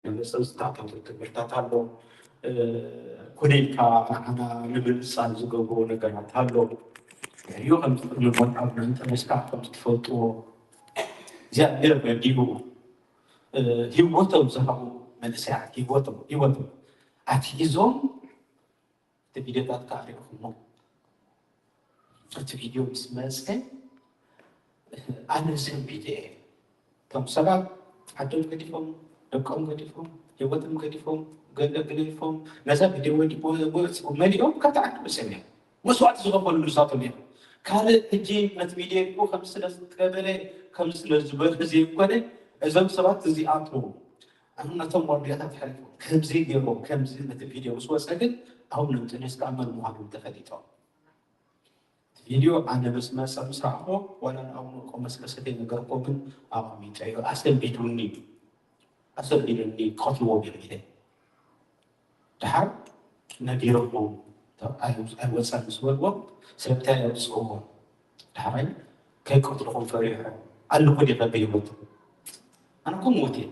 ንርእሰ ዝተኣታተው ትምህርታት ኣሎ። ኮነ ኢልካ ንዓና ንምንጻል ዝገብርዎ ነገራት ኣሎ። ድሕሪኡ ከምዚ ቅድሚ ምርዓው ንጥንስካ ከምዚ ትፈልጥዎ እግዚኣብሔር ረዲኡ ህይወቶም ዝሃቡ መንእሰያት ህይወቶም ህይወቶም ኣትሒዞም እቲ ቪድዮታት ከዓ ሪእኹሞ። እቲ ቪድዮ ምስ መፀ ኣነ ሰንቢደ እየ። እቶም ሰባት ዓዶም ገዲፎም፣ ደቆም ገዲፎም፣ ህይወቶም ገዲፎም፣ ገለ ገዲፎም ነዛ ቪድዮ ወዲ መሊኦም ካብቲ ዓዲ ወፂኦም እዮም። መስዋእቲ ዝኸፈሉ ንሳቶም እዮም። ካልእ ሕጂ ነቲ ቪድዮ ሪኡ ከም ስለ ዝተበለ ከም ስለ ዝበለ ዘይኮነ እዞም ሰባት እዚኣቶም ነቶም ዋርድያታት ሓሊፎም ከምዚ ገይሮም ከምዚ ነቲ ቪድዮ ምስ ወፀ ግን ኣብኡ ንጥንስ ከዓ መን ምዃኖም ተፈሊጦም። ቪድዮ ኣነ ምስ መፀ ምስ ረኣኹዎ ዋላ ንኣቡነ ቆሞስ ከሰተይ ነገርኮምን ኣቐሚጠዮ ኣሰንቢዱኒ ኣሰንቢዱኒ ክቐትልዎ ገይሩ ኢለ ድሓር ነጊረኩም ኣይወፀን ምስ በልዎም ስለምንታይ የውፅእዎ ድሓራይ ከይቀትልኹም ፈሪሑ ኣለኹ ዲኸ ብህይወት ኣነ ኮ ሞት እየ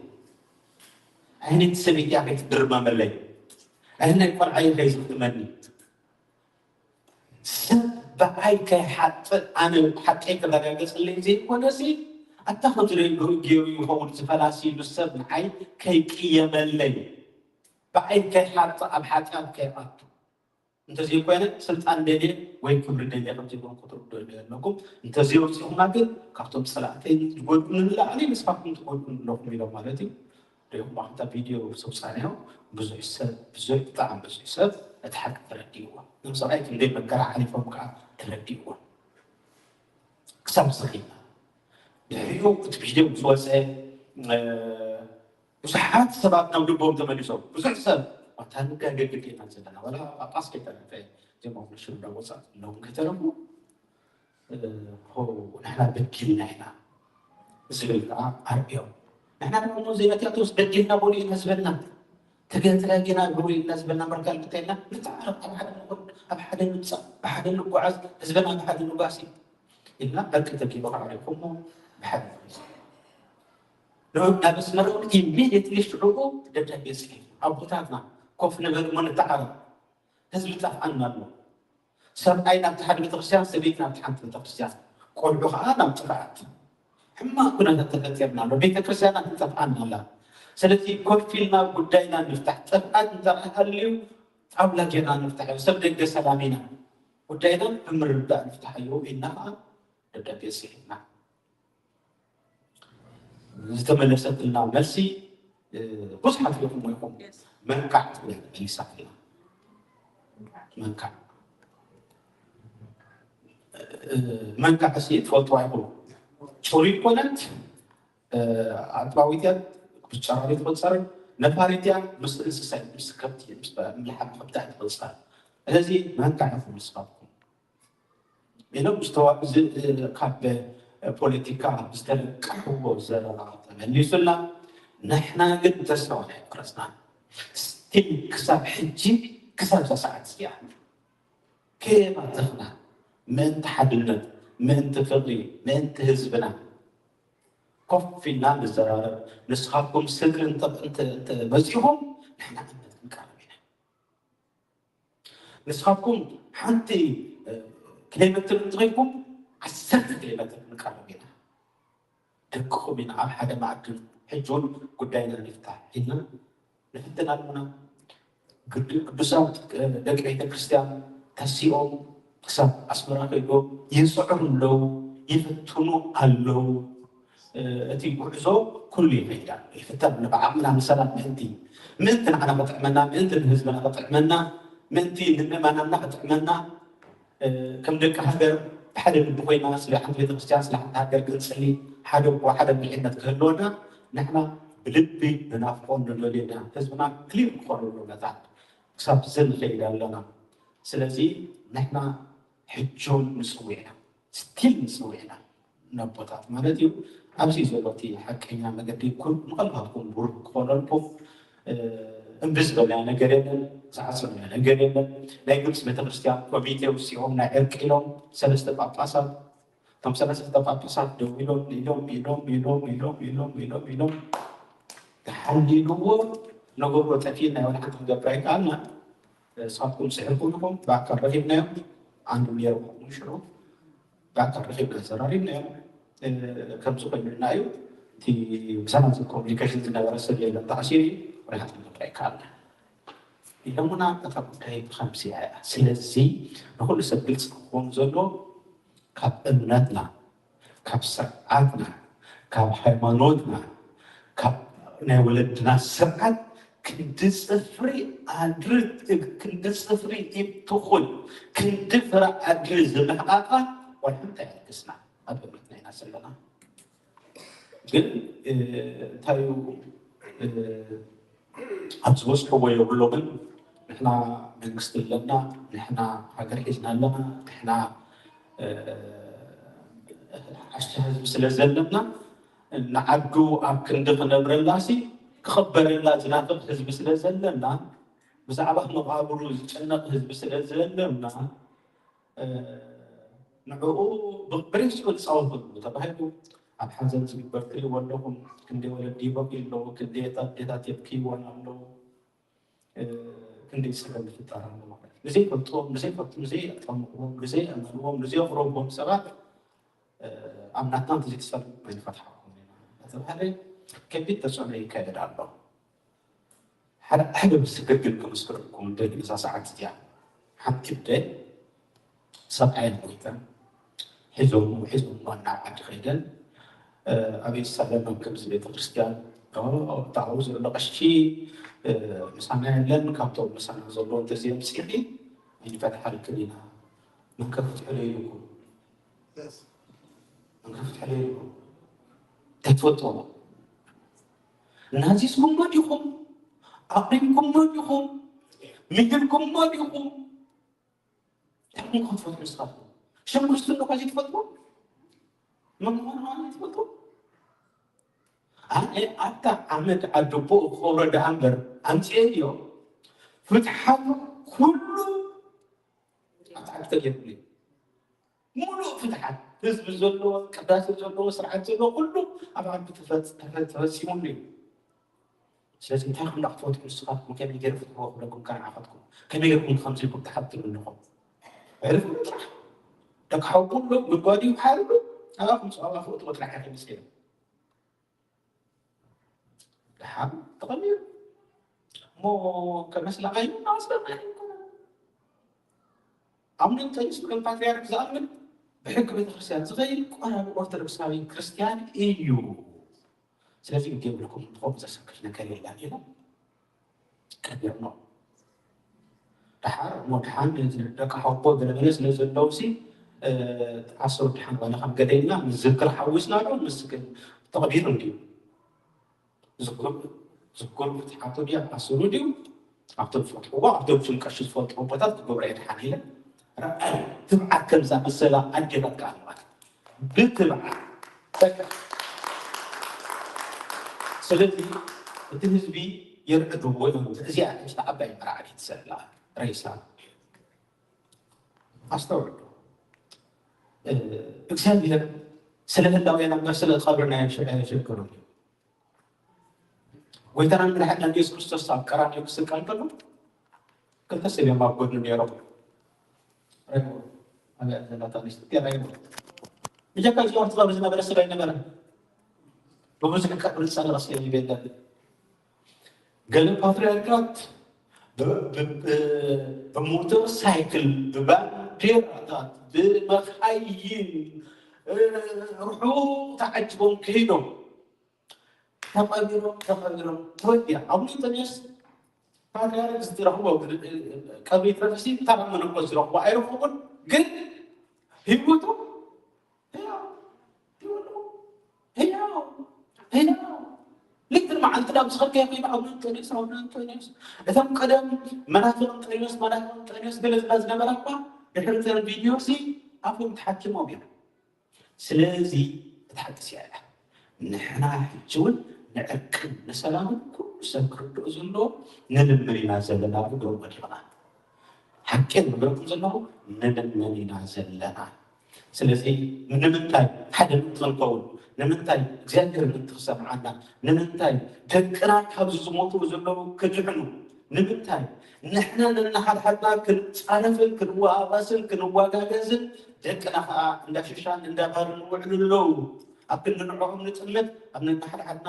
ኣይነይቲ ሰበይቲ እያ ከይትድርመመለይ ኣይናይ ቆልዓይ ከይዝኽትመኒ ሰብ ብዓይ ከይሓጥእ ኣነ ሓቀይ ክረጋገፀለይ ዘይኮነሲ ኣታ ከምዚ ገይሩ ይኸውን ዝፈላሲ ኢሉ ሰብ ንዓይ ከይቅየመለይ ብዓይ ከይሓጥእ ኣብ ሓጢኣት ከይኣቱ እንተዘይኮይነ ስልጣን ደልየ ወይ ክብሪ ደልየ ከምዘይኮን ክትርድኡ ኣለኩም እንተዘይወፂኹማ ግን ካብቶም ፀላእተይ ዝጎድኡኒ ንላዕሊ ንስኻትኩም ትጎድኡኒ ኣለኹም ኢሎም ማለት እዩ ሪኹም ኣክታ ቪድዮ ስውፃንዮ ብዙሕ ሰብ ብዙሕ ብጣዕሚ ብዙሕ ሰብ እቲ ሓቂ ተረዲእዎ ነብሰብኣይ ክንደይ መከራ ሓሊፎም ከዓ ተረዲእዎ ክሳብ ዝኽኢልና ድሕሪኡ እቲ ቪድዮ ምስ ወፀ ብዙሓት ሰባት ናብ ልቦም ተመሊሶም ብዙሕ ሰብ ኣታ ንጋገ ግዴና ዘለና ወላ ጳጳስ ከይተረፈ ጀማ ሽም ዳወፃ ኣለዎም ከይተረፉ ንሕና በዲልና ኢና ዝብል ከዓ ኣርእዮም ንሕና ድማ እሞ ዘይነቲኣቶስ በዲልና በሉ ኢና ዝበልና ተገንጥላ ጌና ግብሩ ኢልና ዝበልና መርካል እንታይ ኢልና ንተዓረፍ ኣብ ሓደ ንኹን ኣብ ሓደ ንምፃእ ብሓደ ንጓዓዝ ህዝብና ብሓደ ንጓሲ ኢልና ዕርቂ ተኪሉ ከዓ ሪኹሞ ብሓደ ናብ ኣስመራ እውን ኢሚድየትሊ ሽዑኡ ደብዳቤ ፅሒፉ ኣቦታትና ኮፍ ንበል እሞ ንተዓረፍ ህዝቢ ጠፍኣና ኣሎ ሰብኣይ ናብቲ ሓደ ቤተክርስትያን ሰበይቲ ናብቲ ሓንቲ ቤተክርስትያን ቆልዑ ከዓ ናብ ጥፍኣት ሕማቅ ኩነታት ተፈጢርና ኣሎ ቤተክርስትያና ትጠፍኣና ኣላ ስለዚ ኮፍ ኢልና ጉዳይና ንፍታሕ ጥፍኣት እንተሃልዩ ጣውላ ጌርና ንፍታሕ ሰብ ደገ ሰላም ኢና ጉዳይና ብምርዳእ ንፍታሕ እዩ ኢልና ከዓ ደብዳቤ ፅሒፍና ዝተመለሰትና መልሲ ብዙሓት ኢኹም ኢኹም መንካዕ ትብል መሊሳትና መንካዕ መንካዕ ሲ ትፈልጥዋ ኢኹም ፅሩይ ኮነት ኣጥባዊት እያ ብጨራሪ ትቆፀር ነፋሪት እያ ምስ እንስሳ ምስ ከብቲ ምስ ምልሓብ ከብታ ትቆፀር ስለዚ መንካዕ ኢኹም ንስኻትኩም ኢሎም ካብ ፖለቲካ ዝተለቀሕዎ ዘረባ ተመሊሱልና ንሕና ግን ተስፋ ኣይቆረፅናን ስቲል ክሳብ ሕጂ ክሳብ እዛ ሰዓት እዚኣ ከየባተኽና ምእንቲ ሓድነት ምእንቲ ፍቕሪ ምእንቲ ህዝብና ኮፍ ኢልና ንዘራረብ ንስኻትኩም ስግሪ እንተመፂኹም ንሕና እምነት ክንቀርብ ኢና ንስኻትኩም ሓንቲ ኪሎ ሜትር እንተኾይንኩም ዓሰርተ ኪሎ ሜትር ክንቀርብ ኢና። ደቅኹም ኢና ኣብ ሓደ መኣድን ሕጂ እውን ጉዳይና ንፍታሕ ኢልና ንፍትን ኣለና። ቅዱሳት ደቂ ቤተ ክርስቲያን ተሲኦም ክሳብ ኣስመራ ከይዶም ይፅዕሩ ኣለዉ፣ ይፍትኑ ኣለዉ። እቲ ጉዕዞ ኩሉ ይኸይድ ኣሎ ይፍተን ኣሎ ብዓቕምና ንሰላም ምእንቲ ምእንቲ ንዓና ክጥዕመና ምእንቲ ንህዝብና ክጥዕመና ምእንቲ ንምእመናንና ክጥዕመና ከም ደቂ ሃገር ብሓደ ልቢ ኮይና ስለ ሓንቲ ቤተክርስትያን ስለ ሓንቲ ሃገር ክንፅሊ ሓደ እኮ ሓደ ምልሕነት ክህልወና ንሕና ብልቢ ንናፍቆን ንደልየና ህዝብና ክሊር ክኾነሉ መታን ክሳብ ዝንኸይድ ኣለና ስለዚ ንሕና ሕጂ እውን ንፅውዕ ኢና ስቲል ንፅውዕ ኢና ነቦታት ማለት እዩ። ኣብዚ ዘሎ እቲ ሓቀኛ መገዲ ኩን ንቐልባትኩም ብሩህ ክኾነልኩም። እምቢ ዝበልና ነገር የለን፣ ዝዓፀና ነገር የለን። ናይ ግብፂ ቤተክርስትያን ኮሚቴ ውፅኦም ናይ ዕርቂ ኢሎም ሰለስተ ጳጳሳት፣ እቶም ሰለስተ ጳጳሳት ደው ኢሎም ኢሎም ኢሎም ኢሎም ኢሎም ኢሎም ኢሎም ኢሎም ተሓሊልዎ። ነገሩ ጠፊእና፣ ወላ ሓንቲ ክንገብር ኣይከኣልና። ንስኻትኩም ስሕልኩም ኢኹም፣ ብኣካል ረኺብናዮም። ኣንዱ ነይሩ ሽዑ ብኣካል ረኺብና ዘራሪብናዮም። ከምዚ ኮይኑና እዩ። እቲ ብሰላም ኮሚኒኬሽን ዝነበረ ሰብ የለን፣ ተኣሲሩ እዩ። ወላ ሓንቲ ክንገብር ኣይከኣልና። ኢሎምና እታ ጉዳይ ብኸምዚ እያ። ስለዚ ንኹሉ ሰብ ግልፂ ክኸውን ዘሎ ካብ እምነትና፣ ካብ ስርዓትና፣ ካብ ሃይማኖትና፣ ካብ ናይ ወለድና ስርዓት ክንዲ ፅፍሪ ኣድሪ ክንዲ ፅፍሪ ኢብ ትኹል ክንዲ ፍረ ኣድሪ ዝምሕቓቓ ዋላ ሓንቲ ኣይልግስና። ኣብ እምነትና ኢና ዘለና። ግን እንታይ እዩ ኣብ ዝበፅሕዎ የብሎምን። ንሕና መንግስቲ ኣለና፣ ንሕና ሃገር ሒዝና ኣለና፣ ንሕና ዓሽቲ ህዝቢ ስለ ዘለና ንዓዱ ኣብ ክንዲ ክነብረላሲ ክኽበረላ ዝናፍቕ ህዝቢ ስለ ዘለና ብዛዕባ መቓብሩ ዝጨነቕ ህዝቢ ስለ ዘለና ንዕኡ ብሬስኡ ዝፃወተሉ ተባሂሉ ኣብ ሓዘን ዝግበር ትሪእዎ ኣለኹም። ክንደይ ወለዲ ይበኪ ኣለዉ፣ ክንደይ ኣዴታት የብክይወን ኣለዉ፣ ክንደይ ፀገም ይፍጠር ኣሎ ማለት እዩ። ንዘይፈልጥዎም፣ ንዘይፈልጡ፣ ንዘይጠምቕዎም፣ ንዘይኣመንዎም፣ ንዘይቕረብዎም ሰባት ኣብ ናትና እንተዘይተሰሪዑ ኣይንፈትሓኹም ኢና እናተባህለ ከቢድ ተፅዕኖ ይካየድ ኣሎ። ሓደ ሓደ ምስክር ግን ክምስክረልኩም እደሊ። እዛ ሰዓት እዚኣ ሓንቲ እደ ሰብኣየን ሞይተን ሒዞም ሒዞም ናብ ዓዲ ከይደን ኣብ የሩሳሌም ኣብ ከምዚ ቤተክርስትያን ኣብኡ ዘሎ ቀሺ ምሳና የለን፣ ካብቶም ምሳና ዘሎ እንተዘየምፂእኺ ኣይንፈትሓልክን ኢና። መን ከፍትሐሉ ኢልኩም? መን ከፍትሐሉ ኢልኩም? እንታይ ትፈልጥዎ? ናዚዝኩሞ ዲኹም? ኣቕሪብኩሞ ዲኹም? ምሂርኩሞ ዲኹም? እንታይ ክትፈልጡ ንስኻትኩም? ሽም ክርስትንኡ ከ ዘይትፈልጥዎ? መን ምዃኑ ከ ዘይትፈልጥዎ? ኣነ ኣብታ ዓመት ኣደቦኡ ክኸብሮ ደኣ እምበር ኣምፅኤዮ። ፍትሓቱ ኩሉ ኣብቲ ዓዲ ተገይሩሉ እዩ። ሙሉእ ፍትሓት ህዝቢ ዘለዎ፣ ቅዳሴ ዘለዎ፣ ስርዓት ዘለዎ ኩሉ ኣብ ዓዲ ተፈ- ተፈ- ተፈፂሙሉ እዩ። ስለዚ እንታይ ከም ክትፈትሑ ንስኻትኩም ከመይ ገይረ ፍትሕዎ ክብለኩም ከ ንዓኻትኩም ከመይ ገይርኩም ከምዚ ኢልኩም ትሓትሉ ኣለኹም? ዕርፍቲ ጥራሕ ደቂ ሓውኩም ዶ ጉድጓድ ይውሓሉ ኣባኹም ሰብኣባ ክእትዎ ጥራሕ ኢኹም መስኪኖም። ደሓን ተቐሚሩ እሞ ከመስለኻ እዩ እናመስለኻ እዩ። ኣቡነ እንጠንስ ከም ፓትርያርክ ዝኣምን ብሕጊ ቤተክርስትያን ዝኸይድ ቆራቢ ኦርቶዶክሳዊ ክርስትያን እዩ። ስለዚ ግዲ የብልኩም፣ ብኸምኡ ዘሰክፍ ነገር የለን ኢሎም ቀቢሮሞ። ደሓር እሞ ደሓን ደቂ ሓውቦ ገለገለ ስለ ዘለውሲ ኣሰሩ ደሓን ዋላ ከም ገደልና ንዝክር ሓዊስና ዶ ምስ ግን ተቐቢሩ እንድዩ። ዝክሩ ዝክሩ ፍትሓቱ ድያ ኣሰሩ ድዩ ኣብቶም ዝፈትሕዎ ኣብቶም ሽም ቀሺ ዝፈልጥዎ ቦታት ክገብሮ እየ ደሓን ኢለ። ረኣይ ትብዓት ከምዛ መሰላ ኣዴታት ከኣ ኣለዋት። ብትብዓት በቃ። ስለዚ እቲ ህዝቢ የርዕድዎ እዮም። እዚኣ እታ ዓባይ መርዓዲት ዘላ ሬሳ ኣስተውዕሉ። እግዚኣብሔር ስለ ህላዌና እምበር ስለ ቀብርና ኣየሸግሮን እዩ። ጎይታናን መድሓኒናን ኢየሱስ ክርስቶስ ኣብ ቀራንዮ ክስቀል ከሎ ክልተ ሰብ እዮም ኣብ ጎድኑ ነይሮም። ረይዎ ኣብያ ዘለታ ንስቲ ረይዎ ብጀካ እዚ ወርት ቀብሪ ዝነበረ ሰብ ኣይነበረን። ብብዙሕ ቀብሪ ዝፀለቐ ሰብ የለን። ገለ ፓትርያርካት ብሞተር ሳይክል ብባንዴራታት ብመኻይን ርሑቕ ተዓጅቦም ከይዶም ተቐቢሮም ተቐቢሮም ተወዲያ ኣቡነ እንጠንዮስ ፓትርያርክ ዝረኽቦ ቀብሪ ትረፍሲ ተራ መነኮስ ዝረኽቦ ኣይረኽቡን ግን ህይወቱ ህያው ህያው ህያው ልክዕ መዓልቲ ናብ ዝኸድካዮ ኮይኑ ኣቡነ እንጠንዮስ ኣቡነ እንጠንዮስ እቶም ቀደም መናፍቕ እንጠንዮስ መናፍቕ እንጠንዮስ ገለ ዝላ ዝነበራ እኳ ድሕሪ ዘን ቪድዮ ሲ ኣፎም ተሓኪሞም እዮም። ስለዚ እቲ ሓቂ እዚኣ እያ። ንሕና ሕጂ እውን ንዕርቅን ንሰላምን ኩሉ ሰብ ክርድኦ ዘለዎ ንልምን ኢና ዘለና፣ ብእግሮም ወዲቕና። ሓቂ እየ ዝነግረኩም ዘለኹ፣ ንልምን ኢና ዘለና። ስለዚ ንምንታይ ሓደ ምእንቲ ክንከውን፣ ንምንታይ እግዚኣብሔር ምእንቲ ክሰምዓና፣ ንምንታይ ደቅና ካብዚ ዝሞቱ ዘለዉ ክድሕኑ፣ ንምንታይ ንሕና ነንሓድሓድና ክንጻረፍን ክንወቓቐስን ክንወጋገዝን ደቅና ኸኣ እንዳ ሽሻን እንዳ ባርን ይውዕሉ ኣለዉ። ኣብ ክንዲ ንዕኦም ንጥምት፣ ኣብ ነንሓድሓድና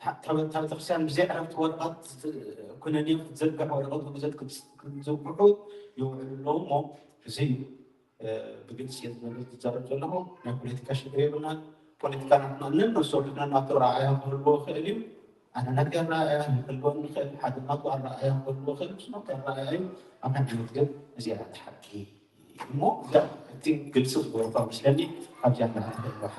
ካብ እታ ቤተክርስትያን ብዘይ ዕረፍቲ ወረቐት ኩነኔ ክትዝርግሕ፣ ወረቐት ውግዘት ክትዝርግሑ ይውዕሉ ኣለዉ እሞ፣ እዚ እዩ፣ እ፣ ብግልፂ ዝነግር ዝዛረብ ዘለኹ። ናይ ፖለቲካ ሽግር የብልናን። ፖለቲካ ናትና ነንነፍሱ ወከፍና ናቱ ረኣያ ክህልዎ ይኽእል እዩ። ኣነ ናተይ ኣረኣእያ ክህልወኒ ይኽእል፣ ሓደ ናቱ ኣረኣእያ ክህልዎ ይኽእል። ንሱ ናቱ ኣረኣእያ እዩ። ኣብ ሓድነት ግን እዚኣ እያ እቲ ሓቂ። እሞ እዛ እቲ ግልፂ ዝገበርኳ መስለኒ። ካብዚኣ ንላዕሊ ክህልወሓ።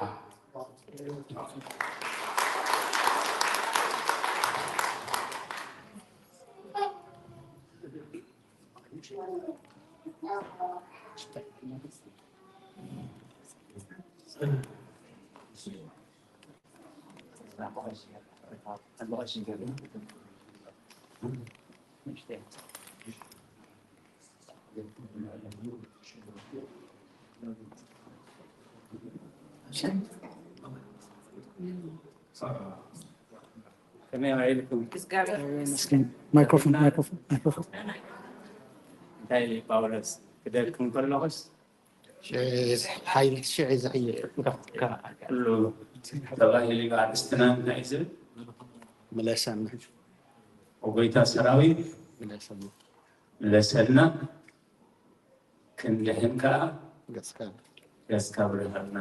ከመይ ውዒልኩም? እግዚኣብሔር ይመስገን። ማይክሮፎን፣ ማይክሮፎን፣ ማይክሮፎን። እንታይ ጳውሎስ ክደግም ከለኹስ? ሽዒ ሓይሊ፣ ሽዒ ዝሕይል። ኩሉ ተባሂሉ እዩ። ኣርእስትና እንታይ እዩ ዝብል? ምለሰና። ኦ ጎይታ ሰራዊት፣ ምለሰና። ምለሰና። ክንድሕን ከኣ ገጽካ፣ ገጽካ ብርሃና።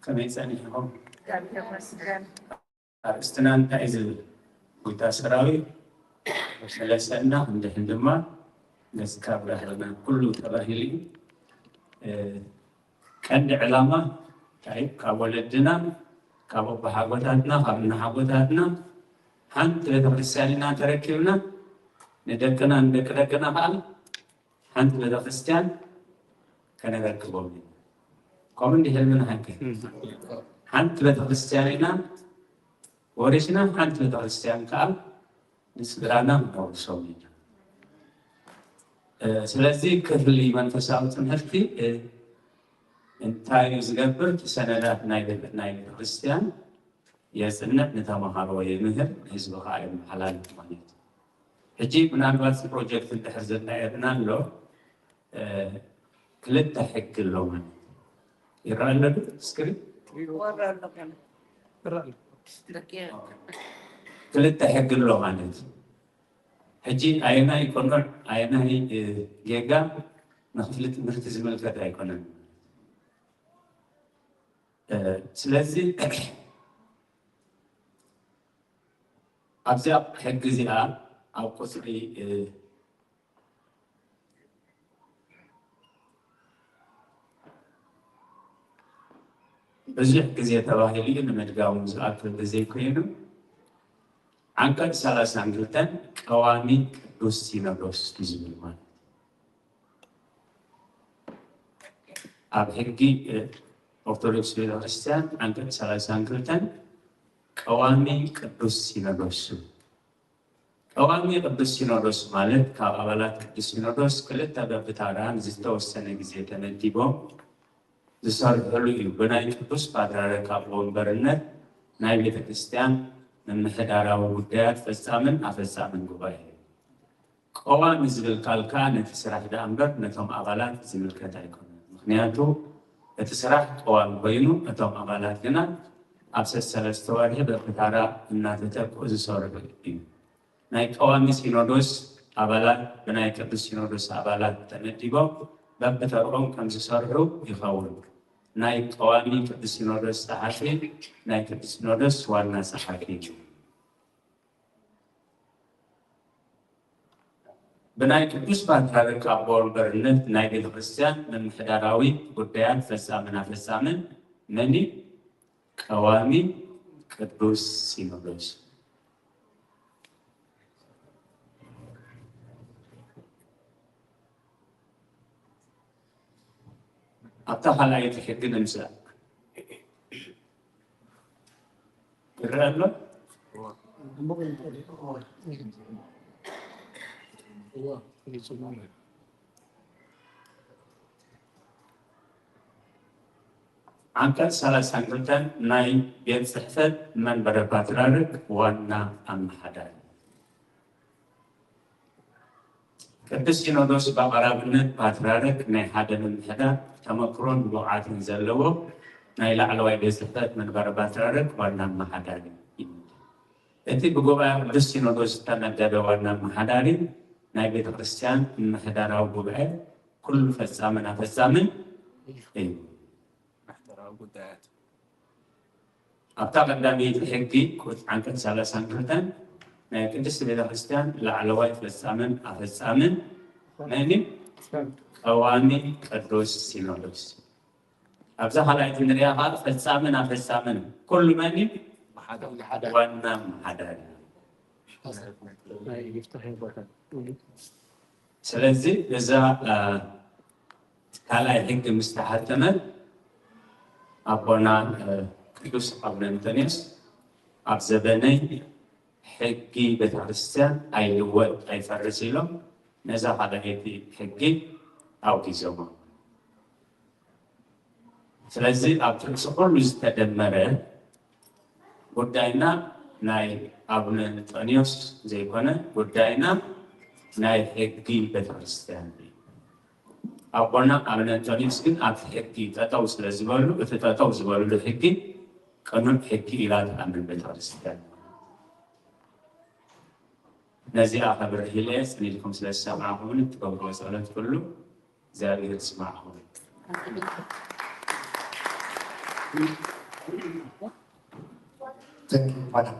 ከመይ ጸኒሕኩም? እግዚኣብሔር ይመስገን። ኣርእስትና እንታይ እዩ ዝብል? ጎይታ ሰራዊት መለሰና፣ ክንድሕን ድማ ገጽካ ኣብርሃልና ኩሉ ተባሂሉ እዩ። እ፣ ቀንዲ ዕላማ እንታይ እዩ? ካብ ወለድና፣ ካብ ኣቦሓጎታትና፣ ካብ እናሓጎታትና ሓንቲ ቤተክርስትያን ኢና ተረኪብና፣ ንደቅና ንደቂ ደቅና ከዓ ሓንቲ ቤተክርስትያን ከነረክቦም ኢና። ከምኡ እንዲ ህልምና ሓቂ። ሓንቲ ቤተክርስትያን ኢና ወሪስና፣ ሓንቲ ቤተክርስትያን ከዓ ንስድራና ክነውርሶም ኢና። እ፣ ስለዚ ክፍሊ መንፈሳዊ ትምህርቲ፣ እ፣ እንታይ እዩ ዝገብር? እቲ ሰነዳት ናይ ቤተ-፣ ናይ ቤተክርስትያን የጽንዕ፣ ንተማሃሮ የምህር፣ ንህዝቢ ከዓ የመሓላልፍ ማለት እዩ። ሕጂ ምናልባት እዚ ፕሮጀክት እንድሕር ዝረኣየና ኣሎ፣ ክልተ ሕጊ ኣሎ ማለት ይረኣ ኣሎ ስክሪን ወራለሁ ይረኣል። ደቂቅ ክልተ ሕጊ ኣሎ ማለት እዩ። ሕጂ ኣየናይ ቅኑዕ ኣየናይ ጌጋ ንክፍሊ ትምህርቲ ዝምልከት ኣይኮነን። ስለዚ ኣብዚኣ ሕጊ እዚኣ ኣብ ቁፅሪ ብዙሕ ግዜ ተባሂሉ እዩ ንምድጋሙ ዝኣክል ብዘይኮይኑ ዓንቀፅ ሰላሳን ክልተን ቀዋሚ ቅዱስ ሲኖዶስ እዩ ዝብል ማለት ኣብ ሕጊ ኦርቶዶክስ ቤተክርስትያን ዓንቀፅ ሰላሳን ክልተን ቀዋሚ ቅዱስ ሲኖዶስ እዩ። ቀዋሚ ቅዱስ ሲኖዶስ ማለት ካብ ኣባላት ቅዱስ ሲኖዶስ ክልተ በብታራን ዝተወሰነ ግዜ ተመዲቦም ዝሰርሕሉ እዩ። ብናይ ቅዱስ ፓትርያርክ ኣቦ ወንበርነት ናይ ቤተ ክርስቲያን ምምሕዳራዊ ጉዳያት ፈጻምን ኣፈጻምን ጉባኤ እዩ። ቀዋሚ ዝብል ቃል ከዓ ነቲ ስራሕ ደኣ እምበር ነቶም ኣባላት ዝምልከት ኣይኮነን። ምክንያቱ እቲ ስራሕ ቀዋሚ ኮይኑ እቶም ኣባላት ግና ኣብ ሰሰለስተ ወርሒ በብታራ እናተተክኡ ዝሰርሑ እዩ። ናይ ቀዋሚ ሲኖዶስ ኣባላት ብናይ ቅዱስ ሲኖዶስ ኣባላት ተመዲቦም በብተርኦም ከም ዝሰርሑ ይኸውን። ናይ ቀዋሚ ቅዱስ ሲኖዶስ ጸሓፊ ናይ ቅዱስ ሲኖዶስ ዋና ጸሓፊ እዩ። ብናይ ቅዱስ ፓትርያርክ ኣቦ ወንበርነት ናይ ቤተ ክርስቲያን ምምሕዳራዊ ጉዳያት ፈጻምን ኣፈጻምን መን እዩ? ቀዋሚ ቅዱስ ሲኖዶስ። ኣብታ ካልኣይቲ ሕጊ ንምስራሕ ይረአ ኣሎ። ዓንቀጽ ሰላሳን ክልተን ናይ ቤት ጽሕፈት መንበረ ፓትርያርክ ዋና ኣመሓዳሪ። ቅዱስ ሲኖዶስ ብኣቕራብነት ፓትርያርክ ናይ ሓደ ምምሕዳር ተመክሮን ብቕዓትን ዘለዎ ናይ ላዕለዋይ ቤት ጽሕፈት መንበረ ፓትርያርክ ዋና ኣመሓዳሪ እዩ። እቲ ብጉባኤ ቅዱስ ሲኖዶስ ዝተመደበ ዋና ኣመሓዳሪ ናይ ቤተ ክርስቲያን ምምሕዳራዊ ጉባኤ ኩሉ ፈጻምን ኣፈጻምን እዩ። ማሕበራዊ ጉዳያት ኣብታ ቀዳመይቲ ሕጊ ቁጽ ዓንቀጽ ሰላሳን ክልተን ናይ ቅድስት ቤተ ክርስቲያን ላዕለዋይ ፈጻምን ኣፈጻምን መን እዩ? ቀዋሚ ቅዱስ ሲኖዶስ። ኣብዛ ካልኣይቲ ንሪኣ ከዓ ፈጻምን ኣፈጻምን ኩሉ መን እዩ? ዋና መሓዳሪ። ስለዚ እዛ ካልኣይ ሕጊ ምስ ተሓተመ ኣቦና ቅዱስ ኣቡነ እንጠንዮስ ኣብ ዘበነይ ሕጊ ቤተክርስትያን ኣይልወጥ ኣይፈርስ ኢሎም ነዛ ካልኣይቲ ሕጊ ኣውጊዞሞ። ስለዚ ኣብ ርእሲ ኩሉ ዝተደመረ ጉዳይና ናይ ኣቡነ እንጠንዮስ ዘይኮነ ጉዳይና ናይ ሕጊ ቤተክርስትያን እዩ። ኣቦና ኣቡነ እንጠንዮስ ግን ኣብቲ ሕጊ ጠጠው ስለ ዝበሉ እቲ ጠጠው ዝበሉሉ ሕጊ ቅኑዕ ሕጊ ኢላ ትኣምን ቤተክርስትያን። ነዚኣ ከብርህ ኢለ እየ። ጽን ኢልኩም ስለ ዝሰማዕኩምኒ እትገብርዎ ጸሎት ኩሉ እግዚኣብሔር ይስማዕኹም። Thank you, madam.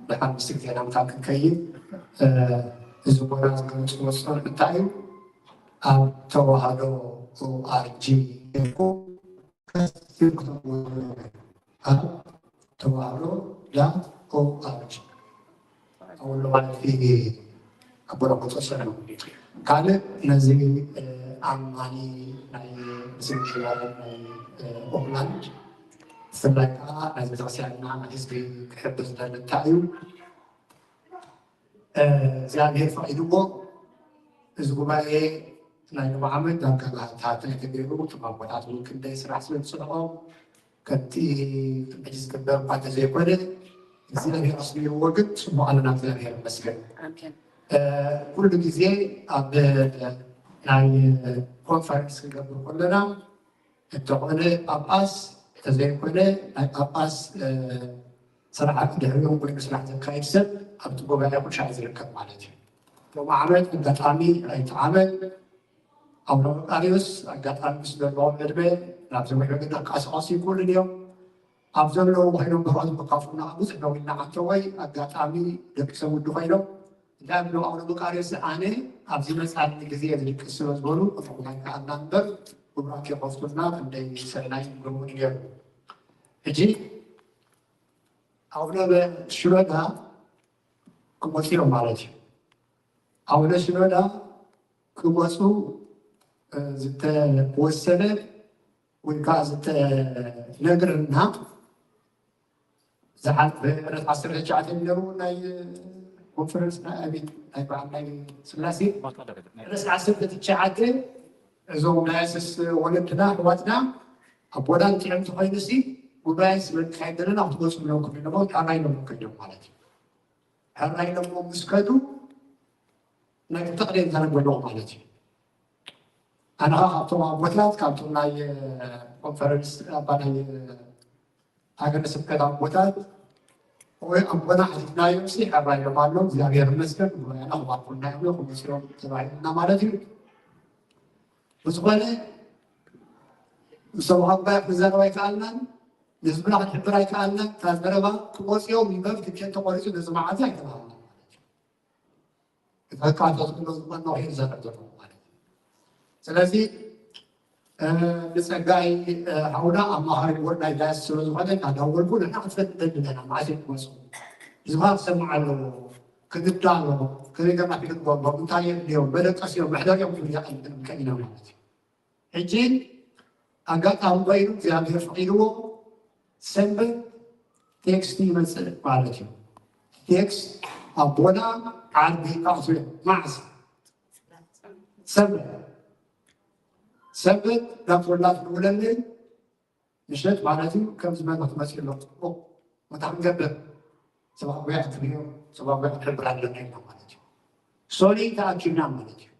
ብሓሙሽተ ግዜ ናምታ ክንከይድ እዚ ቦታ ዝገለፅዎ ፅሑፍ እንታይ እዩ? ኣብ ተዋህዶ ኦኣርጂ ኣብ ተዋህዶ ዳት ኦኣርጂ ኣውሎ ማለት ኣቦና ቁፅር ስር ነው። ካልእ ነዚ ኣማኒ ናይ ምስል ናይ ኦክላንድ ብፍላይ ከዓ ናይ ቤተክርስትያንና ህዝቢ ክሕብር ዝደሊ እንታይ እዩ? እግዚኣብሔር ፈቒድዎ እዚ ጉባኤ ናይ ሎሚ ዓመት ዳርጋ ባህታ ተገይሩ እቶም ኣቦታት እውን ክንደይ ስራሕ ስለ ዝፅንዖም ከምቲ ሕጂ ዝግበር እኳ እንተዘይኮነ እግዚኣብሔር ኣስሚርዎ ግን ፅቡቅ ኣለና እግዚኣብሔር ይመስገን። ኩሉ ግዜ ኣብ ናይ ኮንፈረንስ ክንገብር ከለና እንተኾነ ጳጳስ እንተዘይኮነ ናይ ጳጳስ ስራሕ ድሕሪኦም ኮይኑ ስራሕ ዘካይድ ሰብ ኣብቲ ጉባኤ ኩሻዕ ዝርከብ ማለት እዩ። ሎሚ ዓመት ኣጋጣሚ ኣይተዓመት ኣቡነ መቃርዮስ ኣጋጣሚ ምስ ዘለዎም ዕድመ ናብ ዝምሕር ክንቀሳቐሱ ይክእሉን እዮም። ኣብ ዘለዉ ኮይኖም ብርሆት መካፍሉና ብዙሕ ነዊልና ዓንተወይ ኣጋጣሚ ደቂ ሰብ ውዲ ኮይኖም እንታይ ብሎ ኣቡነ መቃርዮስ ኣነ ኣብዚ መፃኒ ግዜ ዝድቅስ ስለ ዝበሉ ክፍቑና ይከኣልና እምበር ጉብራት የኸፍቱልና ክንደይ ሰናይ ይገብሩ ነይሩ። ሕጂ ኣቡነ ሽኖዳ ክመፅኦም ማለት እዩ። ኣቡነ ሽኖዳ ክመፁ ዝተወሰነ ወይ ከዓ ዝተነግረና ዝሓልፈ ዕለት ዓሰርተ ትሽዓተ ነሩ ናይ ኮንፈረንስ ናይ ኣቤት ናይ በዓል ናይ ስላሴ ዕለት ዓሰርተ ትሽዓተ እዞም ዳያስስ ወለድና ኣሕዋትና ኣቦና ንጥዕምቲ ኮይኑ ሲ ጉባኤ ስለ ንካየድ ዘለና ክትመፁ ኣለኩም ኢሎም ሓራይ ኢሎም ከይዶም ማለት እዩ። ሕራይ ኢሎም ምስ ከዱ ናይ ክልተ ክልተ ይዛረብ ኣለኹ ማለት እዩ። ኣነ ኸዓ ካብቶም ኣቦታት ካብቶም ናይ ኮንፈረንስ ኣባ ናይ ሃገረ ስብከት ኣቦታት ወይ ኣቦና ሓቲትናዮም ሲ ሕራይ ኢሎም ኣለዉ እግዚኣብሔር ይመስገን ጉባኤና ክባርኩልና እዮም ክመፅኦም ተባሂልና ማለት እዩ። ብዝኾነ ምስ ኣቦ ጉባኤ ክንዛረብ ኣይከኣልናን ንህዝብና ክንሕብር ኣይከኣልናን እታ ዘረባ ክመፅኦም ይመብ ትኬት ተቆሪፁ ነዚ መዓልቲ ኣይተባሃልናን ማለት እዩ። እተካተትሎ ዝኮነ ይዘረብ ዘሎ ማለት እዩ። ስለዚ ብፀጋይ ሓውና ኣማኻሪ ቦርድ ናይ ዳያስ ስለ ዝኾነ እናዳወልኩ ንሕና ክትፈልጥ ደሊ ኣለና መዓስ እዮም ክመፁ ህዝብኻ ክሰምዕ ኣለዎ ክግዳ ኣለዎ ከመይ ገርና ክልግበሎም እንታይ የድልዮም መደቀሲ እዮም መሕደሪ እዮም ክብል ይኽእል ከኢና ማለት እዩ። ሕጂ ኣጋጣሚ ኮይኑ እግዚኣብሔር ፈቒድዎ ሰንበት ቴክስት ይመፅእ ማለት እዩ። ቴክስት ኣቦና ዓርቢ ይቃሱ እዮም። መዓስ ሰንበት ሰንበት ናብ ሶላት ንውለኒ ምሸት ማለት እዩ። ከምዚ መልእኽቲ መፅኡ ኣሎ ፅቡቅ ቦታ ክንገብር ሰብኣዊ ኣክብዮ ሰብኣዊ ክንሕብር ኣለና ኢልና ማለት እዩ። ሶሊ ተኣኪብና ማለት እዩ።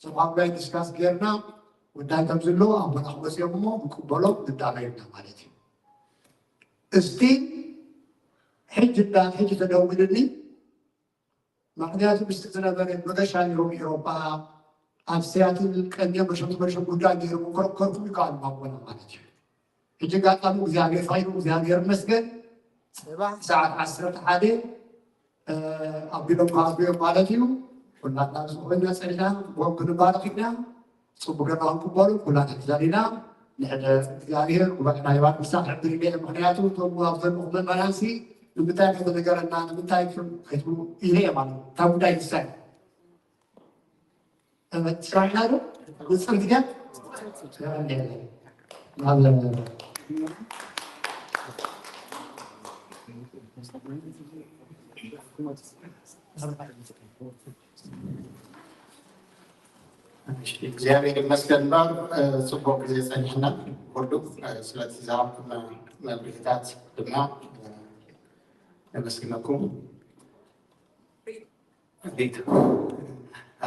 ሰብኣዊ ዲስካስ ጌርና ጉዳይ ከም ዝሎ ኣቦና ክመፅኦም እሞ ንቅበሎም ንዳሎ ኢልና ማለት እዩ። እስቲ ሕጂ እንዳ ሕጂ ተደውልኒ ምክንያቱ ምስቲ ዝነበረ መገሻ ነይሮም ኤሮፓ ኣብ ሲያትል ቀንዲኦም መሸም መሸም ጉዳይ ገይሮም ክረከርኩም ይከኣሉ ኣቦና ማለት እዩ። ሕጂ ኣጋጣሚ እግዚኣብሔር ፈቒዱ እግዚኣብሔር ይመስገን ጽባሕ ሰዓት ዓሰርተ ሓደ ኣቢሎም ክኣትዉ እዮም ማለት እዩ። ኩላትና ኣብዚ ኮይና ጸኒሕና ክቦም ክንባረኽ ኢና። ጽቡቅ ጌርና ክንቅበሉ ኩላትና ተዛሪና ንሕደ እግዚኣብሔር ጉባኤና ይባርክ ምሳሕ ሕብር ኢለ ምክንያቱ እቶም ኣብ ዘለኹ ምእመናንሲ ንምንታይ ከይተነገረና ንምንታይ ከይትብሉ ኢለ እየ ማለት እዩ። እታ ጉዳይ ንሳ እያ። ስራሕና ዶ ንፅር ግዜ እግዚኣብሔር ይመስገን እምበር ፅቡቅ ግዜ ፀኒሕና ኩሉ ስለቲ ዝሃብኩም መብርሂታት ድማ ነመስግነኩም። እንዴት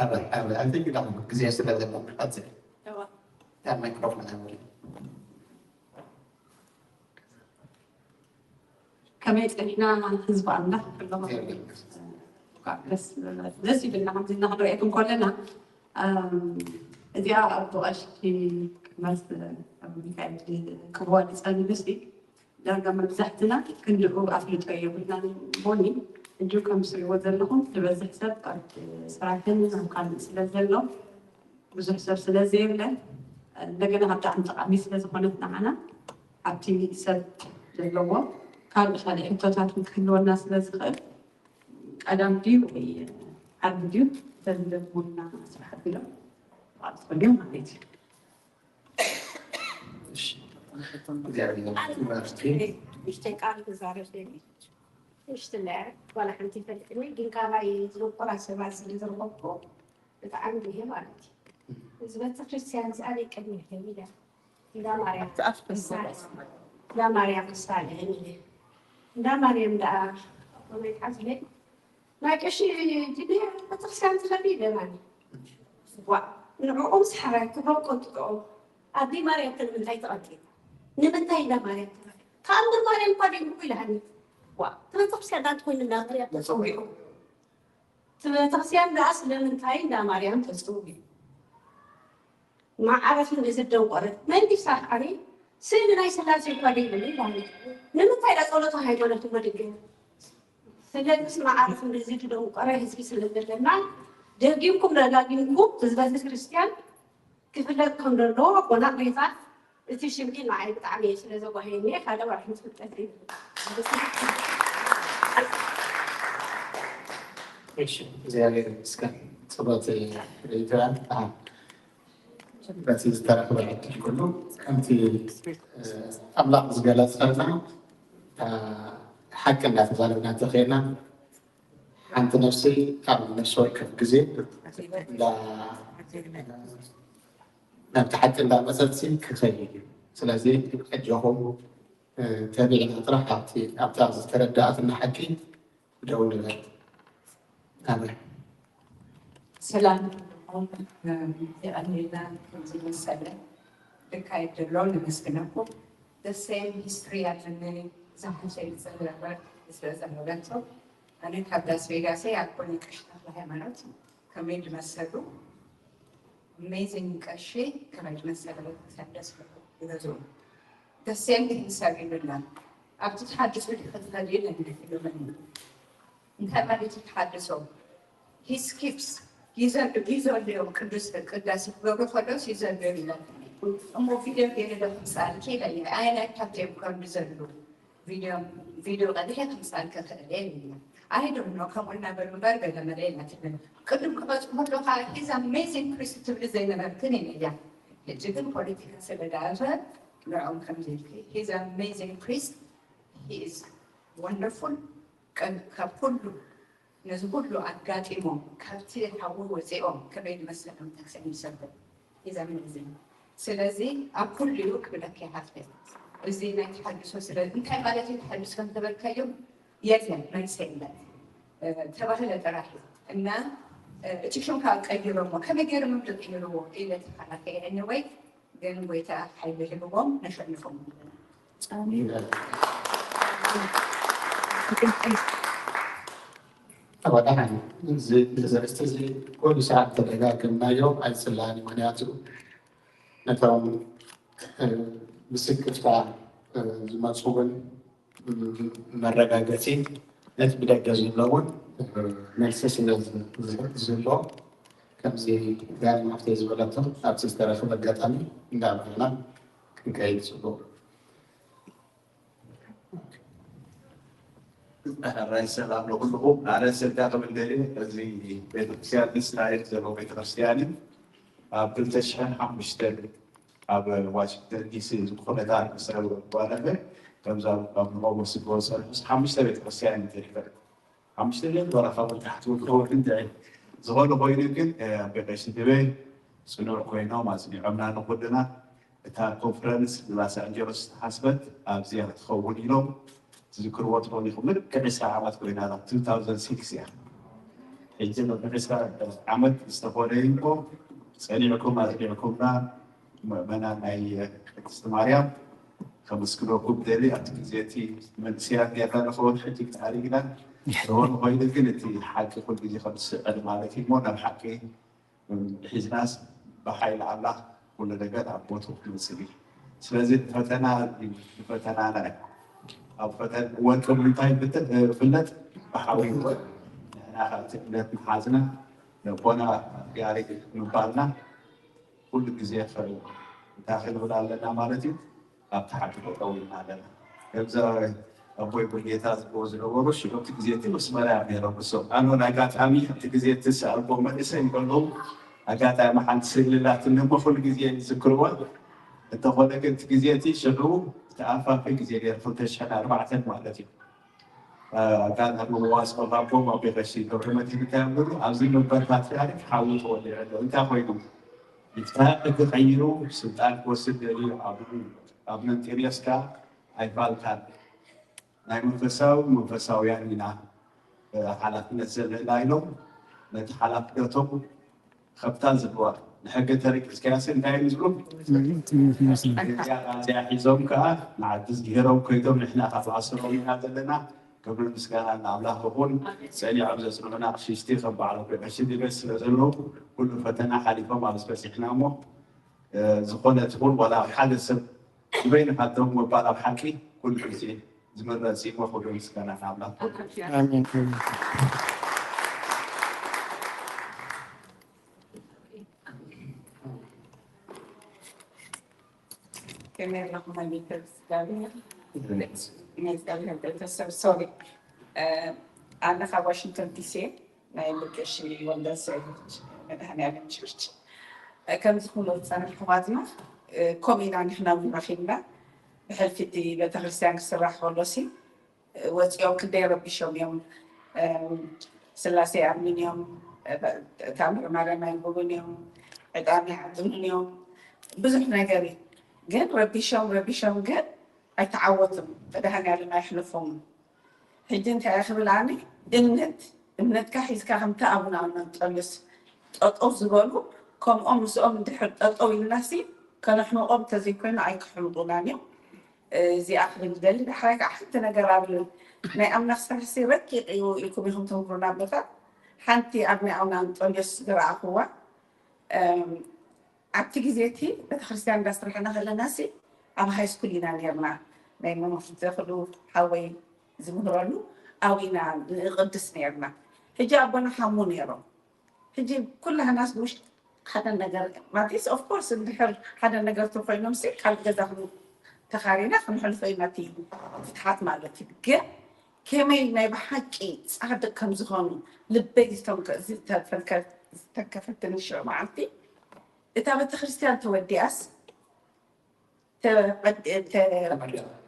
አበ አበ አንተ ግዳ ግዜ ስለዘለ ቀጽል እዋ። ያ ማይክሮፎን አበ ከመይ ጸኒሕና ህዝቢ ኣምላኽ ከለኹ ደስ ደስ ይብልና ከምዚ እናክንርእየኩም ከለና እዚኣ ኣብ ብቐሺ መርስ ሚካኤል ክብዋ ዝጸንሉ ሲ ዳርጋ መብዛሕትና ክንድኡ ኣፍልጦ የብልናን እሞኒ ሕጂ ከም ትሪእዎ ዘለኹም ዝበዝሕ ሰብ ኣብ ስራሕን ኣብ ካልእ ስለ ዘሎ ብዙሕ ሰብ ስለ ዘየለ እንደገና ካብ ብጣዕሚ ጠቓሚ ስለ ዝኾነት ንዓና ኣብቲ ሰብ ዘለዎ ካልእ ካልእ ሕቶታት ክህልወና ስለ ዝኽእል ቀዳም ድዩ ወይ ዓቢ ድዩ ተዝደግሙልና ስራሕ ኣቢሎም ማለት እዩ። ንእሽተይ ቃል ክዛረብ ደልየ። ንእሽትለ ጓል ሓንቲ ይፈልጥኒ ግን ካባይ ዝንቁራ ሰባት ስለ ዝረኸብኩ ብጣዕሚ ድየ ማለት እዩ። እዚ ቤተክርስትያን እዚ ኣበይ ቅድሚ ይከይደ እንዳ ማርያም ምሳሌ እንዳ ማርያም ምሳሌ እንዳ ማርያም ደኣ ኣቦናይ ሓዝለይ ናይ ቀሺ ጅኒ ቤተክርስትያን ዝኸዲ ይደናኒ ዋ ንዕኦም ስሓባይ ክብሮም ቀጥቅጦ ኣዲ ማርያም ከ ንምንታይ ተቐቲላ? ንምንታይ እንዳ ማርያም ተቐቲላ? ተኣምር ማርያም እኳ ደይብልኩ ኢላሃኒ። ዋ፣ እቲ ቤተክርስትያን ዳንት ኮይኑ እንዳ ማርያም ተጸዊዑ። እቲ ቤተክርስትያን ደኣ ስለምንታይ እንዳ ማርያም ተጸዊዑ? ማዕረፍ እንደዚ ደንቆረት መንግስቲ ኣፍዓሪ ስእሊ ናይ ስላሴ እኳ ደይብሉ ኢላኒ። ንምንታይ ዳ ጸሎተ ሃይማኖት እሞ ድገም? ስለዚስ ማዕረፍ እንደዚ ዝደንቆረ ህዝቢ ስለ ዘለና ደጊምኩም ደጋጊምኩም ህዝበ ክርስቲያን ክፍለጥ ከም ዘለዎ ኣቦና ኣቦይታ እቲ ሽምኪ ንዓይ ብጣዕሚ እዩ ስለ ዘጓህየኒ ሓደ ወርሒ ምስ ፍልጠት እዩ። እሺ እግዚኣብሔር ይመስገን። ጽሎት ርእይቶያን በቲ ዝተረኽበ ዕድል ኩሉ ከምቲ ኣምላኽ ዝገለጸልና ሓቂ እናተዛረብና እንተኸይድና ሓንቲ ነፍሲ ካብ ነፍሲ ወከፍ ግዜ ናብቲ ሓቂ እንዳመፀት ክኸይድ እዩ። ስለዚ ኣጆኹም ተቢዕና ጥራሕ ኣብታ ዝተረዳእትና ሓቂ ደው ንበል። ኣሜን። ሰላም የቐኒልና። ከምዚ መሰለ ልካየድ ዘሎ ነመስግነኩም። The same history ኣለኒ። ዝሓሸ ዝፀረበ ስለዘረበቶ ኣነ ካብ ላስ ቬጋሰይ ኣኮኒ ቀሺ ተክለ ሃይማኖት ከመይ ዝመሰሉ amazing ቀሺ ከመይ ዝመሰለ ቤተክርስትያን ደስ ይበሉ ይገዝኡ። The same thing ሰብ ይብልና ኣብቲ ተሓድሶ ዲኺ ትኸዲ ኢለ ንደፊሉመኒ እንታይ ማለት እዩ ተሓድሶ? He skips ይዘሉ ይዘሉ እዮም ቅዱስ ቅዳሴ ክገብሩ ከለውስ ይዘሉ እዮም እሞ ቪድዮ ገይረ ዶ ክምፅኣልኪ ኢለ እየ ኣየ ናይ ካብቲ እዮም ከም ዝዘሉ ቪድዮ ቀዲሐ ክምፅኣልኪ ክእል እየ ኢለ ኣይ ዶንት ኖ ከምኡ እናበሉ እምበር ገለ መለ ኢላ ትብል ቅድም ክመፁ ከሎ ከዓ he's amazing priest ትብሊ ዘይነበርክን ኢለ እያ ሕጂ ግን ፖለቲካ ስለ ዝኣተወ ንዕኦም ከምዚ ኢልኪ he's amazing priest he is wonderful ካብ ኩሉ ነዚ ኩሉ ኣጋጢሞም ካብቲ ሓዊ ወፂኦም ከመይ ዝመሰለ ቤተክርስትያን ይሰርሑ he's amazing ስለዚ ኣብ ኩሉ እዩ ክብለኪ እየ ሓፍተይ እዚ ናይ ተሓድሶ ስለ እንታይ ማለት እዩ ተሓድሶ እንተበልካዮም የለን መልሲ የለን ተባህለ ጥራሕ እዩ እና እቲ ሽም ከዓ ቀይሮሞ ከመይ ገይሮም እዮም ዝቅይርዎ ኢለ ተከራከየ anyway ግን ጎይታ ሓይሊ ሂብዎም ነሸንፎም ኣለና ተወዳሓን እዚ ዘርእስቲ እዚ ኩሉ ሰዓት ተደጋግምናዮ ኣይፅላእን እዩ ምክንያቱ ነቶም ብስክፍታ ዝመፁ እውን መረጋገፂ ነቲ ብደገ ዘሎ እውን መልሲ ስለ ዝህቦ ከምዚ ጋል ማፍተይ ዝበለቶ ኣብቲ ዝተረኽበ ኣጋጣሚ እንዳበልና ክንከይድ ፅቡቅ ሕራይ ሰላም ንኩልኹም ኣነ ስልካ ክብል ደልየ እዚ ቤተክርስትያን ምስ ታሪክ ዘለዎ ቤተክርስትያን እዩ ኣብ ክልተ ሽሕን ሓሙሽተን ኣብ ዋሽንግተን ዲሲ እዚ ኩነታት ምስ ጓነፈ ከምዛ ኣብ ንቆቦ ስጎ ዝሰርሑስ ሓሙሽተ ቤተክርስትያን እዩ ተሪፈ ሓሙሽተ ድዮም ዝበራ ካብኡ ንታሕቲ እውን ክኸውን እንታይ ዝኾነ ኮይኑ ግን ኣቦይ ቀሺ ድበ ፅኑዕ ኮይኖም ኣፅኒዖምና ንኩልና እታ ኮንፈረንስ ንላስ ኣንጀለስ ዝተሓስበት ኣብዚኣ ክትኸውን ኢሎም ትዝክርዎ ትኾኑ ኢኹም ልክዕ ዕስራ ዓመት ኮይና ናብ two thousand six እያ ሕጂ ቅድሚ ዕስራ ዓመት ዝተኾነ እኮ ፀኒዕኩም ኣፅኒዕኩምና ምእመናን ናይ ቅድስቲ ማርያም ከመስግነኩም ደሊ ኣብቲ ግዜ እቲ መንእሰያት ጌርና ንኸውን ሕጂ ተኣሪግና ዝኾነ ኮይኑ ግን እቲ ሓቂ ኩሉ ግዜ ከም ዝስዕል ማለት እዩ እሞ ናብ ሓቂ ሒዝናስ ብሓይሊ ኣምላኽ ኩሉ ነገር ኣብ ቦትኡ ክመፅእ እዩ። ስለዚ ፈተና ፈተናና እዩ። ኣብ ፈተን ወርቂ ብምንታይ ፍለጥ ብሓዊ ንሕና ካብቲ እምነት ምሓዝና ነቦና ያሬድ ምባልና ኩሉ ግዜ እንታይ ክንብል ኣለና ማለት እዩ ኣብ ታሕቲ ጠጠው ኢልና ኣለና። ከምዚ ኣቦይ ሙሉጌታ ዝብልዎ ዝነበሩ ሽዑ እቲ ግዜ እቲ ምስ መርያም ነይሮም እሶም። ኣነ እውን ኣጋጣሚ ኣብቲ ግዜ እቲ ዝሰኣልክዎም መንእሰይ እንከለዉ ኣጋጣሚ ሓንቲ ስእሊ ኣላትኒ እሞ ኩሉ ግዜ ይዝክርዋ። እንተኾነ ግን እቲ ግዜ እቲ ሽዑ እቲ ኣፋፊ ግዜ ነይሩ ክልተ ሽሕን ኣርባዕተን ማለት እዩ። ኣጋጣሚ መዋስኦ ካቦም ኣቦይ ቀሺ ገብረመድህን እንታይ ይብሉ ኣብዚ መንበር ፓትርያርክ ሓዊ ተወሊዑ ኣሎ እንታይ ኮይኑ ይፍታሕ ሕጊ ቀይሩ ስልጣን ክወስድ ደልዩ ኣብኡ ኣብነ እንጢርዮስ ከኣ ኣይፋልካን ናይ መንፈሳዊ መንፈሳውያን ኢና ሓላፍነት ዘለና ኢሎም ነቲ ሓላፍነቶም ከብታ ዝግባእ ንሕገ ተረቂጽካያሲ እንታይ እዮም ዝብሉ? እዚኣ ቃልዚኣ ሒዞም ከዓ ንዓዲ ዝግሄሮም ኮይዶም ንሕና ካብ ኣስሮም ኢና ዘለና። ክብሪ ምስጋና ንኣምላኽ ይኹን። ጸኒዖም ዘጽንዑና ኣቕሽሽቲ ከም በዓል ኣቦይ ቀሺ ድበስ ስለ ዘለዉ ኩሉ ፈተና ሓሊፎም ኣብዚ በጺሕና እሞ፣ እ፣ ዝኾነ ትኹን ዋላ ኣብ ሓደ ሰብ ዝበይንኻ ደው ምባል ኣብ ሓቂ ኩሉ ግዜ ዝምረጽ እዩ እሞ ክብሪ ምስጋና ንኣምላኽ ይኹን። ኣሜን። ከመይ ኣለኹም ኣሜን? እግዚኣብሔር እግዚኣብሔር ቤተሰብ ሶሪ ኣነ ካብ ዋሽንግተን ዲሲ ናይ ብርቅሺ ወልደሰ መድሃኒዓለም ቸርች ከምዚ ክብሎ ዝፀንሕ ኣሕዋትና ከምኡ ኢና ንሕና እውን ረኺብና ብሕልፊ እቲ ቤተክርስትያን ክስራሕ ከሎሲ ወፂኦም ክንደይ ረቢሾም እዮም። ስላሴ ኣሚን እዮም። ታምር ማርያም ኣይንብቡን እዮም። ዕጣን ይዓጥኑን እዮም። ብዙሕ ነገር እዩ። ግን ረቢሾም ረቢሾም ግን ኣይተዓወቱን። መድሃኒዓለም ኣይሕልፎምን። ሕጂ እንታይ እየ ክብል ኣነ እምነት እምነትካ ሒዝካ ከምቲ ኣቡነ ኣንጠንዮስ ጠጠው ዝበሉ ከምኦም ምስኦም እንድሕር ጠጠው ኢልናሲ ከነሕምቆም እንተዘይኮይኑ ኣይክሕምቁናን እዮም። እዚኣ ክብል ዝደሊ ዳሕራይ ከዓ ሓንቲ ነገር ኣብ ናይ ኣምላኽ ስራሕሲ ረቂቕ እዩ ኢልኩም ኢኹም ትምህሩና ኣቦታት ሓንቲ ኣብ ናይ ኣቡነ ኣንጠንዮስ ዝረኣኽዋ ኣብቲ ግዜ እቲ ቤተክርስትያን እንዳስራሕና ከለና ሲ ኣብ ሃይ ስኩል ኢና ነርና ናይ መምህር ዘኽሉ ሓወይ ዝምህረሉ ኣብና ንቕድስ ነርና ሕጂ ኣቦና ሓሙ ነሮም ሕጂ ኩላህናስ ውሽ ሓደ ነገር ማለትስ ኦፍኮርስ እንድሕር ሓደ ነገር ተኮይኖም ሲ ካብ ገዛ ተኻሪና ክንሕልፎ ኢና እቲ ፍትሓት ማለት እዩ ግን ከመይ ናይ ብሓቂ ፃድቅ ከም ዝኾኑ ልበይ ዝተንከፈትኒ ሽዑ መዓልቲ እታ ቤተክርስትያን ተወዲኣስ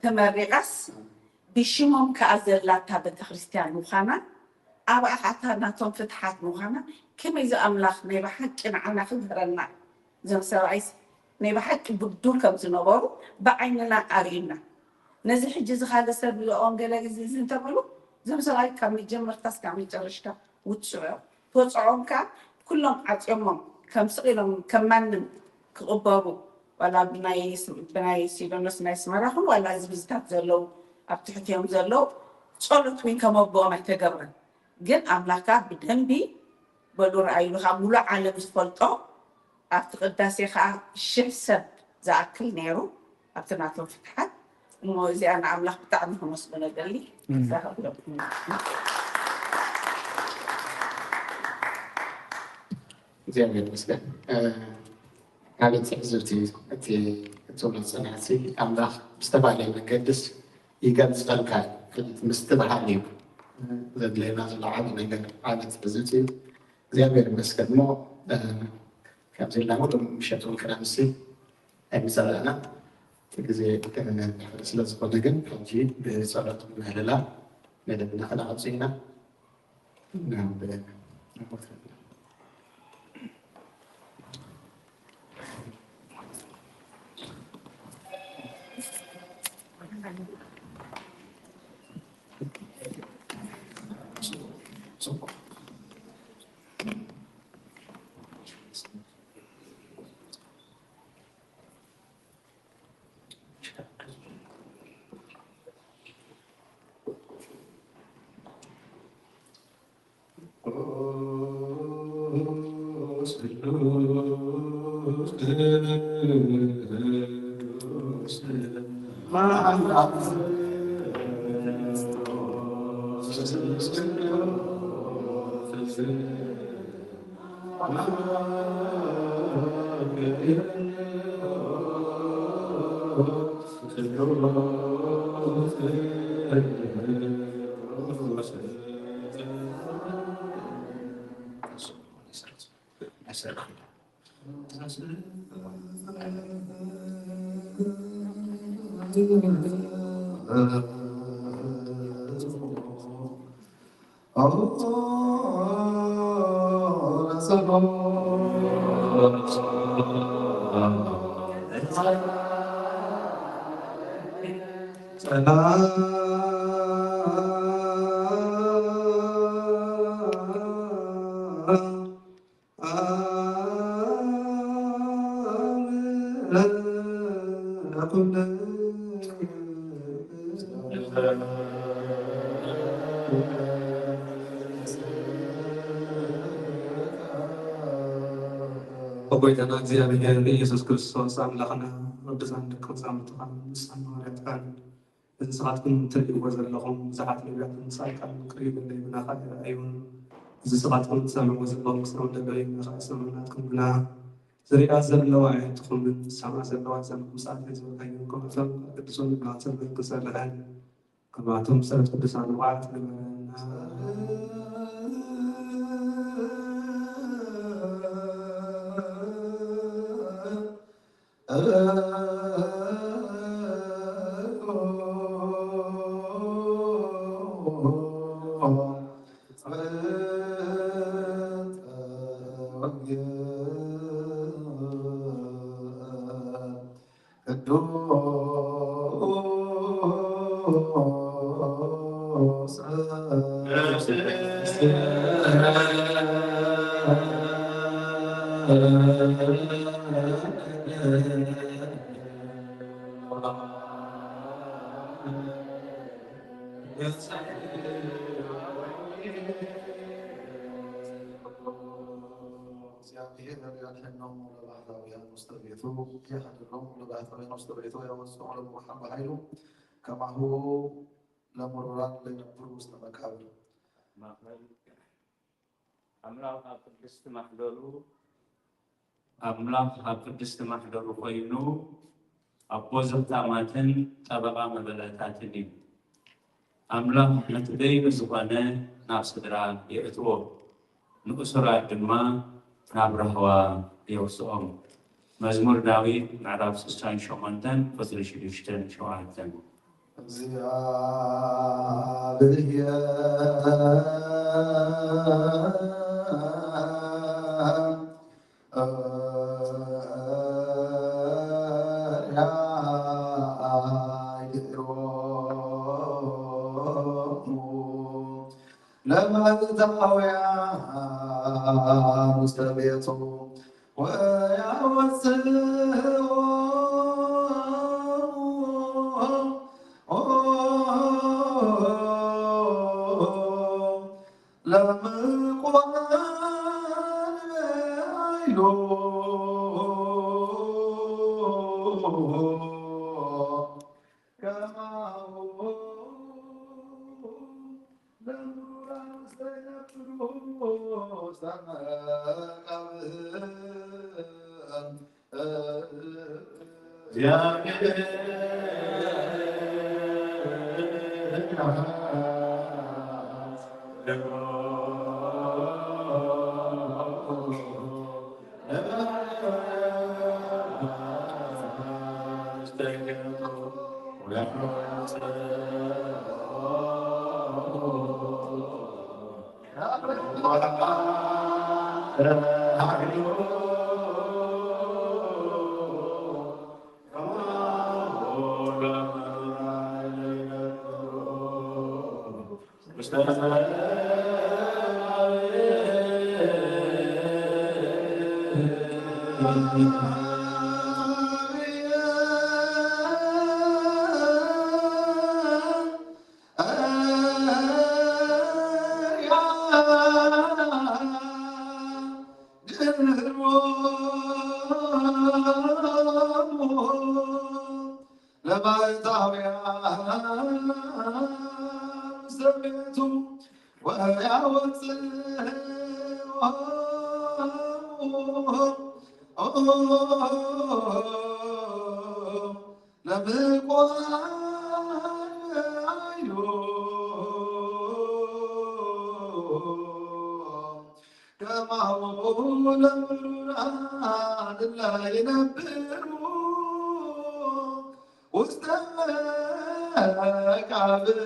ተመሪቓስ ብሽሞም ከዓ ዘላታ ቤተክርስትያን ምዃና ኣብኣ ከዓ ናቶም ፍትሓት ምዃና ከመይ እዚ ኣምላኽ ናይ ብሓቂ ንዓና ክምህረና እዞም ሰብኣይስ ናይ ብሓቂ ብዱር ከም ዝነበሩ ብዓይንና ኣርእዩና ነዚ ሕጂ ዝኻለ ሰብ ዝኦም ገለ ግዜ እዚ እንተበሉ እዞም ሰብኣይ ካብ መጀመርታ እስካብ መጨረሽታ ውፅዑ እዮም ትወፅዖም ከዓ ኩሎም ዓፅዮሞም ከም ስቕ ኢሎም ከም ማንም ክቕበሩ ዋላ ብናይ ሲዶኖስ ናይ ስመራ ኹን ዋላ እዚ ብዝታት ዘለዉ ኣብ ትሕቲኦም ዘለዉ ጸሎት ዊን ከመብኦም ኣይተገብረን ግን ኣምላካ ብደንቢ በሉ ረኣይሉ ካብ ሙሉእ ዓለም ዝፈልጦ ኣብቲ ቅዳሴ ከዓ ሽሕ ሰብ ዝኣክል ነይሩ ኣብቲ ናቶም ፍትሓት እሞ እዚኣ ንኣምላኽ ብጣዕሚ ከመስግኖ ደሊ ዛሃብለኩም እግዚኣብሔር ይመስገን። ዓሌት ሕዝብቲ እቲ እትብሎ ዝፀናሕሲ ኣምላኽ ብዝተፈላለየ መንገድስ ይገልፀልካ ምስትብሃል እዩ ዘድለየና ዘሎ ዓብ ነገር ዓሌት ሕዝብቲ እዩ እግዚኣብሔር ይመስገን እሞ ከምዚ ኢልና ሙሉእ ምሸት እውን ክነምሲ ኣይምፀላእና እቲ ግዜ ድሕሪ ስለዝኾነ ግን ሕጂ ብፀሎት ምህልላ መደብና ክነቐፅ ኢና ናብ ኩሉ ጎይታና እግዚኣብሔር ኢየሱስ ክርስቶስ ኣምላኽና፣ ቅዱሳን ደቀ መዛሙርትኻን ንስኻን ሃዋርያትካን፣ ንስኻትኩም እትርእይዎ ዘለኹም ብዙሓት ነቢያትን ጻድቃንን ክርእዩ ደለዩ፣ ግና ኸኣ ኣይረኣዩን። እዚ ንስኻትኩም እትሰምዕዎ ዘለኹም ክሰምዑ ደለዩ፣ ግና ኸኣ ኣይሰምዑን። ናትኩም ግና ዝርእያ ዘለዋ ኣዒንትኹምን ዝሰምዓ ዘለዋ ኣዛንኩም ሰዓት እየን ዝበልካዮም። ከምኡቶም ቅዱስ ወንጌል ብናተን ክንሰርሕን፣ ከምኣቶም ጸሎት ቅዱሳን ንብዓት ግበረና። ቅዱስ እግዚኣብሔር ያድሕኖሙ ለባሕታውያን ውስተ ቤቱ፣ ያሕድሮሙ ለባሕታውያን ውስተ ቤቱ፣ ያወፅኦሙ ለምውሓን በኃይሉ፣ ከማሁ ለምሩራን ለይነብሩ ውስተ መቃብር። ኣምላኽ ኣብ ቅድስቲ ማሕደሩ፣ ኣምላኽ ኣብ ቅድስቲ ማሕደሩ ኮይኑ ኣቦ ዘኽታማትን ጠበቓ መበለታትን እዩ። ኣምላኽ ነቲ ደይኑ ዝኾነ ናብ ስድራ የእትዎ፣ ንእሱራት ድማ ናብ ራህዋ የውጽኦም። መዝሙር ዳዊት ምዕራፍ ስሳን ሸሞንተን ቁጽሪ ሽዱሽተን ሸውዓተን። እግዚኣብሔር ለባሕታውያን ውስተ ቤቱ ወያወፅኦ ለምቋን በይሉ ከማሁ ለምሩራን ውስተ ነፍሱ ውስተ መቃብር። ለባሕታውያን ውስተ ቤቱ ወያወፅኦ ለምቋን በይሉ ከማሁ ለምሩራን እለ ይነብሩ ውስተ መቃብር።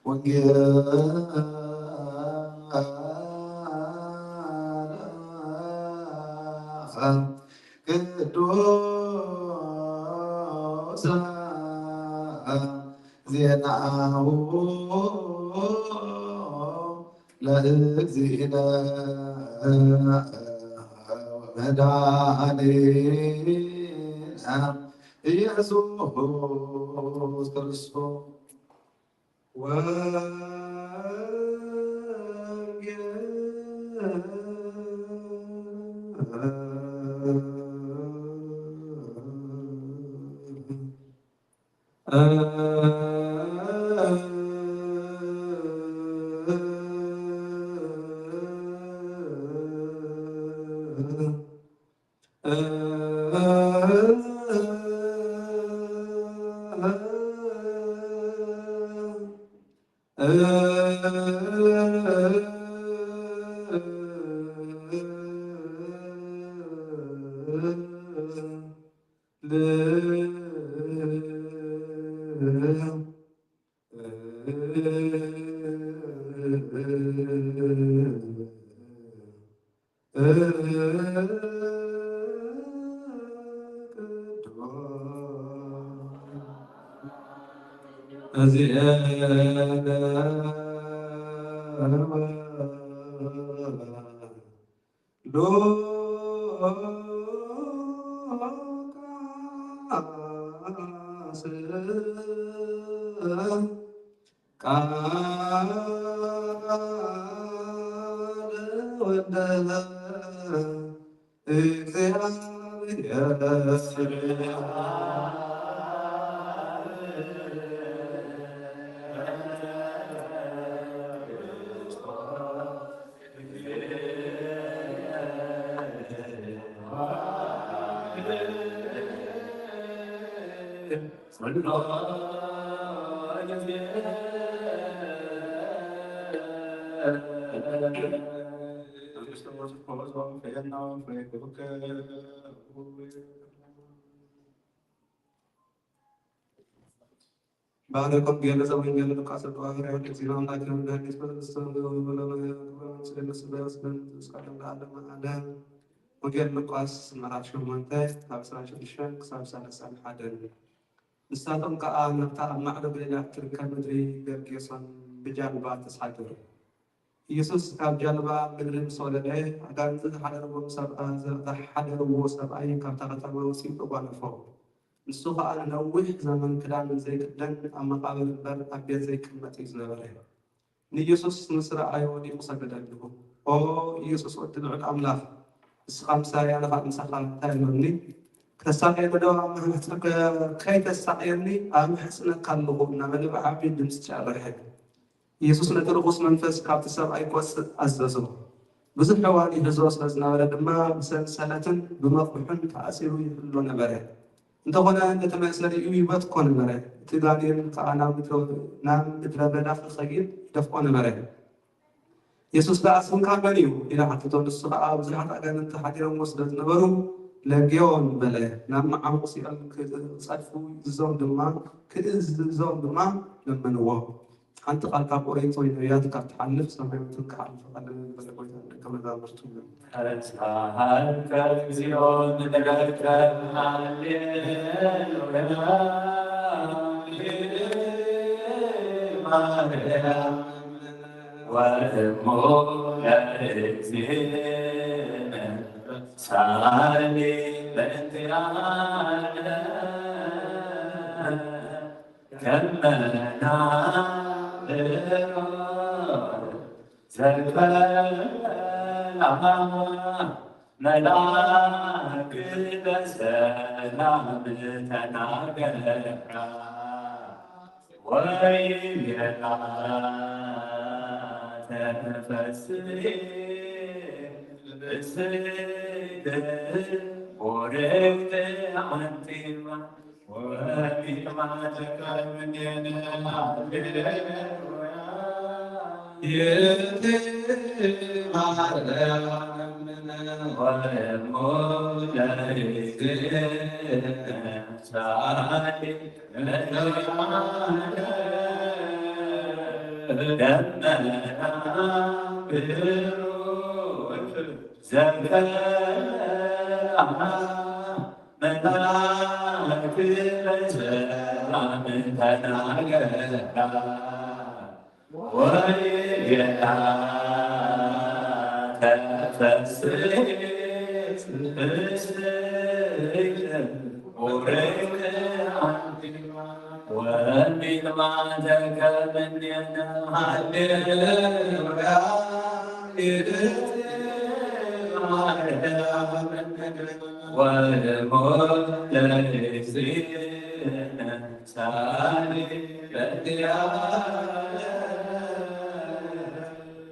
ወንጌል ቅዱስ ዜናሁ ለእግዚእነ ወመድኃኒነ ኢየሱስ ክርስቶስ። ወንጌል ቃለ ወልደ እግዚአብሔር። ባረኮም ገለ ዘወንጌል ሉቃስ ተዋህዶ ዲና ላኪም ዳኒስ በስተን ወለመ ክብረን ስለ ስለ ስለ ስለ ለዓለም ዓለም። ወንጌል ሉቃስ ምዕራፍ ሸሞንተ ካብ ዕስራን ሽዱሽተን ክሳብ ሰላሳን ሓደን። ንሳቶም ከኣ ናብታ ኣብ ማዕዶ ገሊላ እትርከብ ምድሪ ጌርጌሶን ብጃልባ ተሳገሩ። ኢየሱስ ካብ ጃልባ ምድሪ ምስ ወረደ፣ ኣጋንንቲ ዝሓደርዎም ሰብኣ-፣ ዝሓደርዎ ሰብኣይ ካብታ ከተማ ወጺኡ ተጓነፎ። ንሱ ኸኣ ንነዊሕ ዘመን ክዳን ዘይክደን፣ ኣብ መቓብር እምበር ኣብ ቤት ዘይቅመጥ እዩ ዝነበረ። ንኢየሱስ ምስ ረኣዮ ወዲቑ ሰገደሉ። "ኦ ኢየሱስ ወዲ ልዑል ኣምላኽ፣ ንስኻ ምሳይ ኣነ ኸኣ ምሳኻ እንታይ ኣሎኒ? ክተሳቕየኒ ዶ ኣብ ማህጸንከ? ከይተሳቕየኒ ኣምሕጽነካ ኣለኹ" እናበለ ብዓቢ ድምጺ ጨርሐ። ኢየሱስ ነቲ ርኹስ መንፈስ ካብቲ ሰብኣይ ክወጽእ ኣዘዞ። ብዙሕ እዋን ይሕዞ ስለ ዝነበረ ድማ ብሰንሰለትን ብመቑሕን ተኣሲሩ ይሕሎ ነበረ። እንተኾነ ነቲ መእሰሪኡ ይበትኮ ነበረ። እቲ ጋኔን ከኣ ናብ ምድረ፣ ናብ ምድረ በዳ ክኸይድ ይደፍኦ ነበረ። የሱስ ከኣ፣ "ስምካ መን እዩ?" ኢሉ ሓተቶ። ንሱ ኸኣ፣ "ብዙሓት ኣጋንንቲ ሓዲሮምዎ ስለ ዝነበሩ፣ ለግዮን" በለ። ናብ መዓሙቕ ሲኦል ክጸድፉ ይእዝዞም ድማ፣ ክእዝዞም ድማ ለመንዎ። ሓንቲ ቃል ካብ ኦሪት ወይ ነቢያት ካብ ትሓልፍ፣ ሰማይ ምድርን ክሓልፍ ይኽእል በለ ጎይታ ንደቀ መዛሙርቱ። ተስፋሃልከ እግዚኦ ንግረከ፣ ሃሌሉያ። ማርያም ወእሙ ለእግዚእነ ሳሊ በእንቲአነ ከመ ናብሮ ዘልፈ ለሃዋ መልአክ በሰላም ተናገራ ወይቤላ ተፈስሒ ብስይት ቡርክት አንቲ እም ወሚልማተ ከመ እምኔነ ሃሌሉያ። ይእቲ ማርያም ወእሙ ለእግዚእነ ሳሊ ደመና ብሩክ ዘንበራ መልአክ በሰላም ተናገራ ወይቤላ ተፈስሒ ብስይት ቡርክት አንቲ እም ወሚልማተ ከመ እምኔነ ሃሌሉያ። ይእቲ ማርያም ወእሙ ለእግዚእነ ሳሊ በእንቲአነ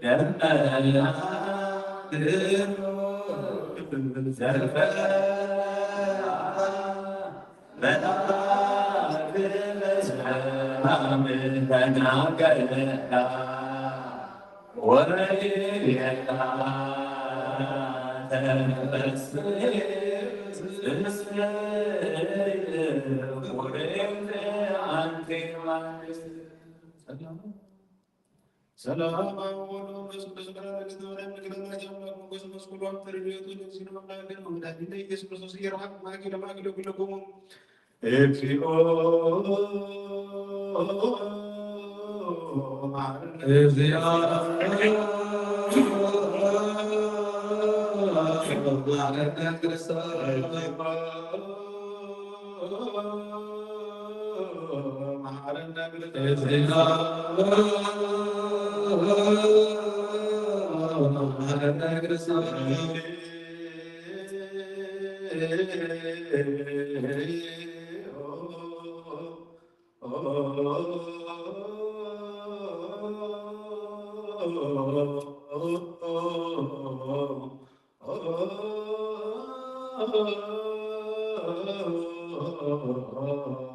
ደመና ብሩክ ዘንበራ መልአክ በሰላም ተናገራ ወይቤላ ተፈስሒ ብስይት ቡርክት አንቲ እም። ሰላም አብ ወወልድ ወመንፈስ ቅዱስ ብርሃነ ለእግዚእነ ማርያም ድንግል አምላክ አምላክ ሞገስ መስቀሉ አብ ተረድኤቱ ለእግዚእነ አምላክነ ወመድኃኒነ ኢየሱስ ክርስቶስ ኢየርሐም ማእከለ ማእከለ ኩለክሙ። እግዚኦ መሐረነ። እግዚኦ መሐረነ ክርስቶስ። መሐረነ ክርስቶስ። እግዚኦ መሐረነ ክርስቶስ።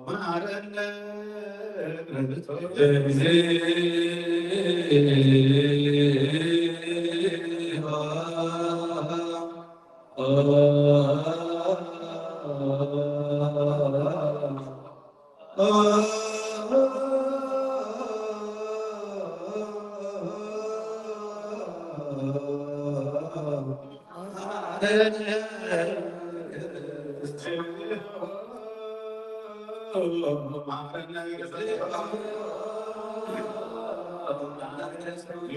መሐረነ ክርስቶስ። እግዚኦ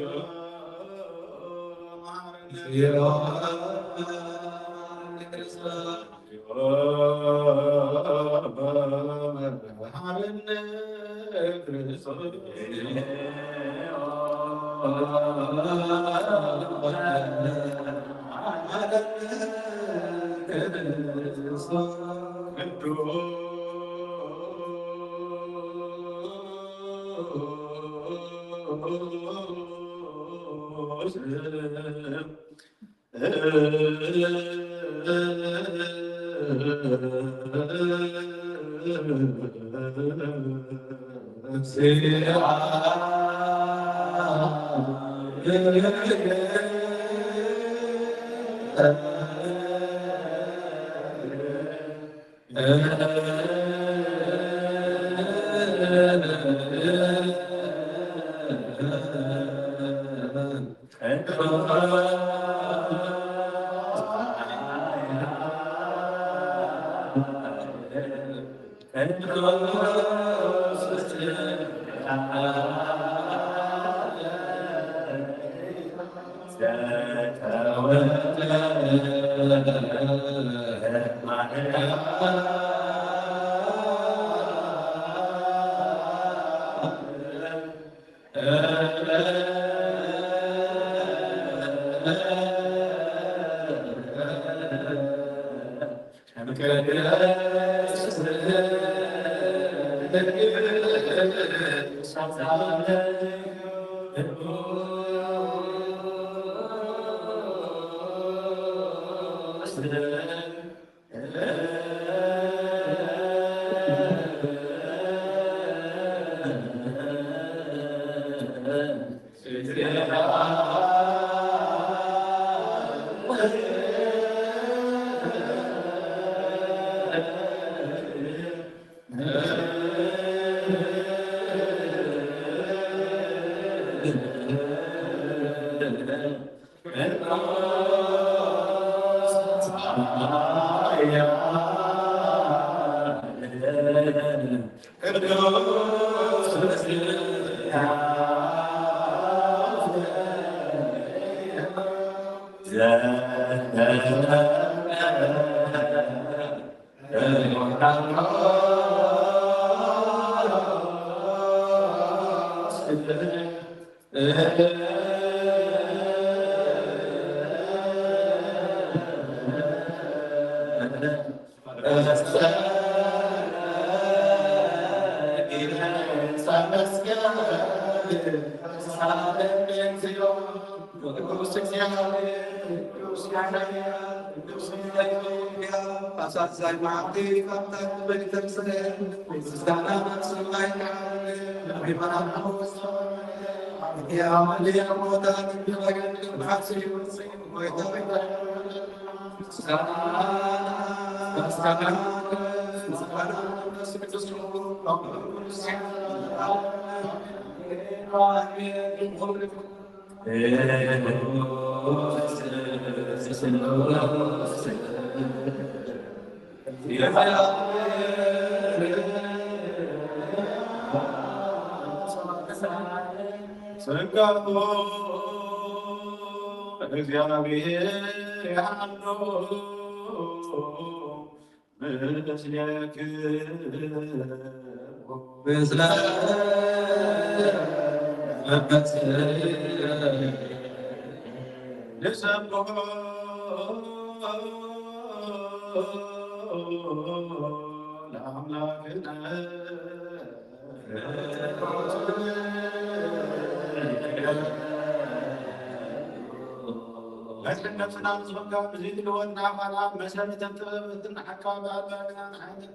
ኣሳዛይ መዓልቲ ካብታ ቤተክርስትያን ምስጋና ናብ ሰማይ ይዓርግ። ጸጋ እግዚኣብሔር ይሃሉ ምስሌክሙ። ምስለ መንፈስከ ንሰብሖ ለአምላክነ። መድሕን ነፍስና ንዝኾንካ ብዘይትልወጥ ንኣኻና መሰረተን ጥበበትን ሓካቢ ኣምላክና ንሓይልን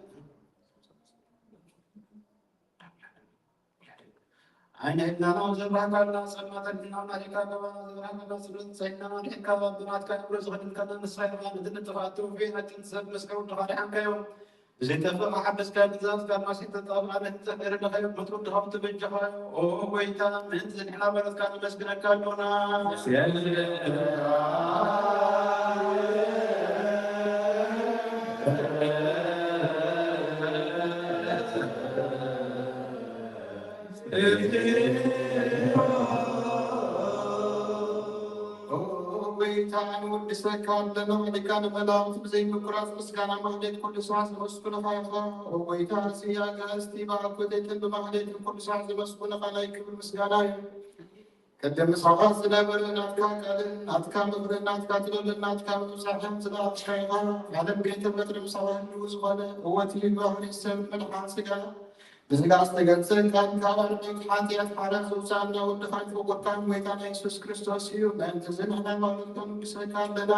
ዓይነ ህሊናና ዘብራህካልና፣ ጸልማተ ህሊናና ማሊእካ፣ ገባና ዘብራህካልና፣ ጽልመተ ጸይንና ማሊእካ፣ ብናትካ ክብሪ ዝኸድንካና ንስኻ ኢኻ። ነቲ ንጥፍኣት ትውፊ ነቲ ሰብ መስቀል ወድኻ ድሓንካዮ። ብዘይጠፍእ ሓበስካ፣ ብትእዛዝካ ድማ ሲተ ጠብቓ ነቲ ጠፍኤ ረዳኻዮ፣ መትሩ ድኻው ትበጀኻዮ። ኦ ጎይታ፣ ምእንቲ ዝንሕና በረትካ ነመስግነካ ኣሎና። ኦ ጎይታ፣ ንውድሰካ ኣለና፣ ወዲካ ንመላእክት ብዘይምቁራጽ ምስጋና ማህሌት ኩሉ ሰዓት ዘመስግኑኻ ኢኻ። ኦ ጎይታ፣ እዚ ኣጋእዝቲ ብኣኮቴትን ብማህሌትን ኩሉ ሰዓት ዘመስግኑኻ ናይ ክብሪ ምስጋና እዩ። ቅድም ምሳኻ ዝነበረ ናትካ ቃልን ናትካ ምኽርን ናትካ ጥበብን ናትካ ምብጻሕን ዝለኣኽካ ኢኻ። ዓለም ከይተፈጥር ምሳኻ ህልው ዝኾነ እወቲ ባህሪ ሰብ ምድሓን ስጋ ብስጋ ዝተገልጸ ቃል ካብ ኣርነት ሓጢኣት ሓራ ዘውፅኣና ወድኻ ፍቁርካን ጎይታና የሱስ ክርስቶስ እዩ። ምእንቲ እዚ ንሕና ማህሌት ከንውድሰካ ኣለና።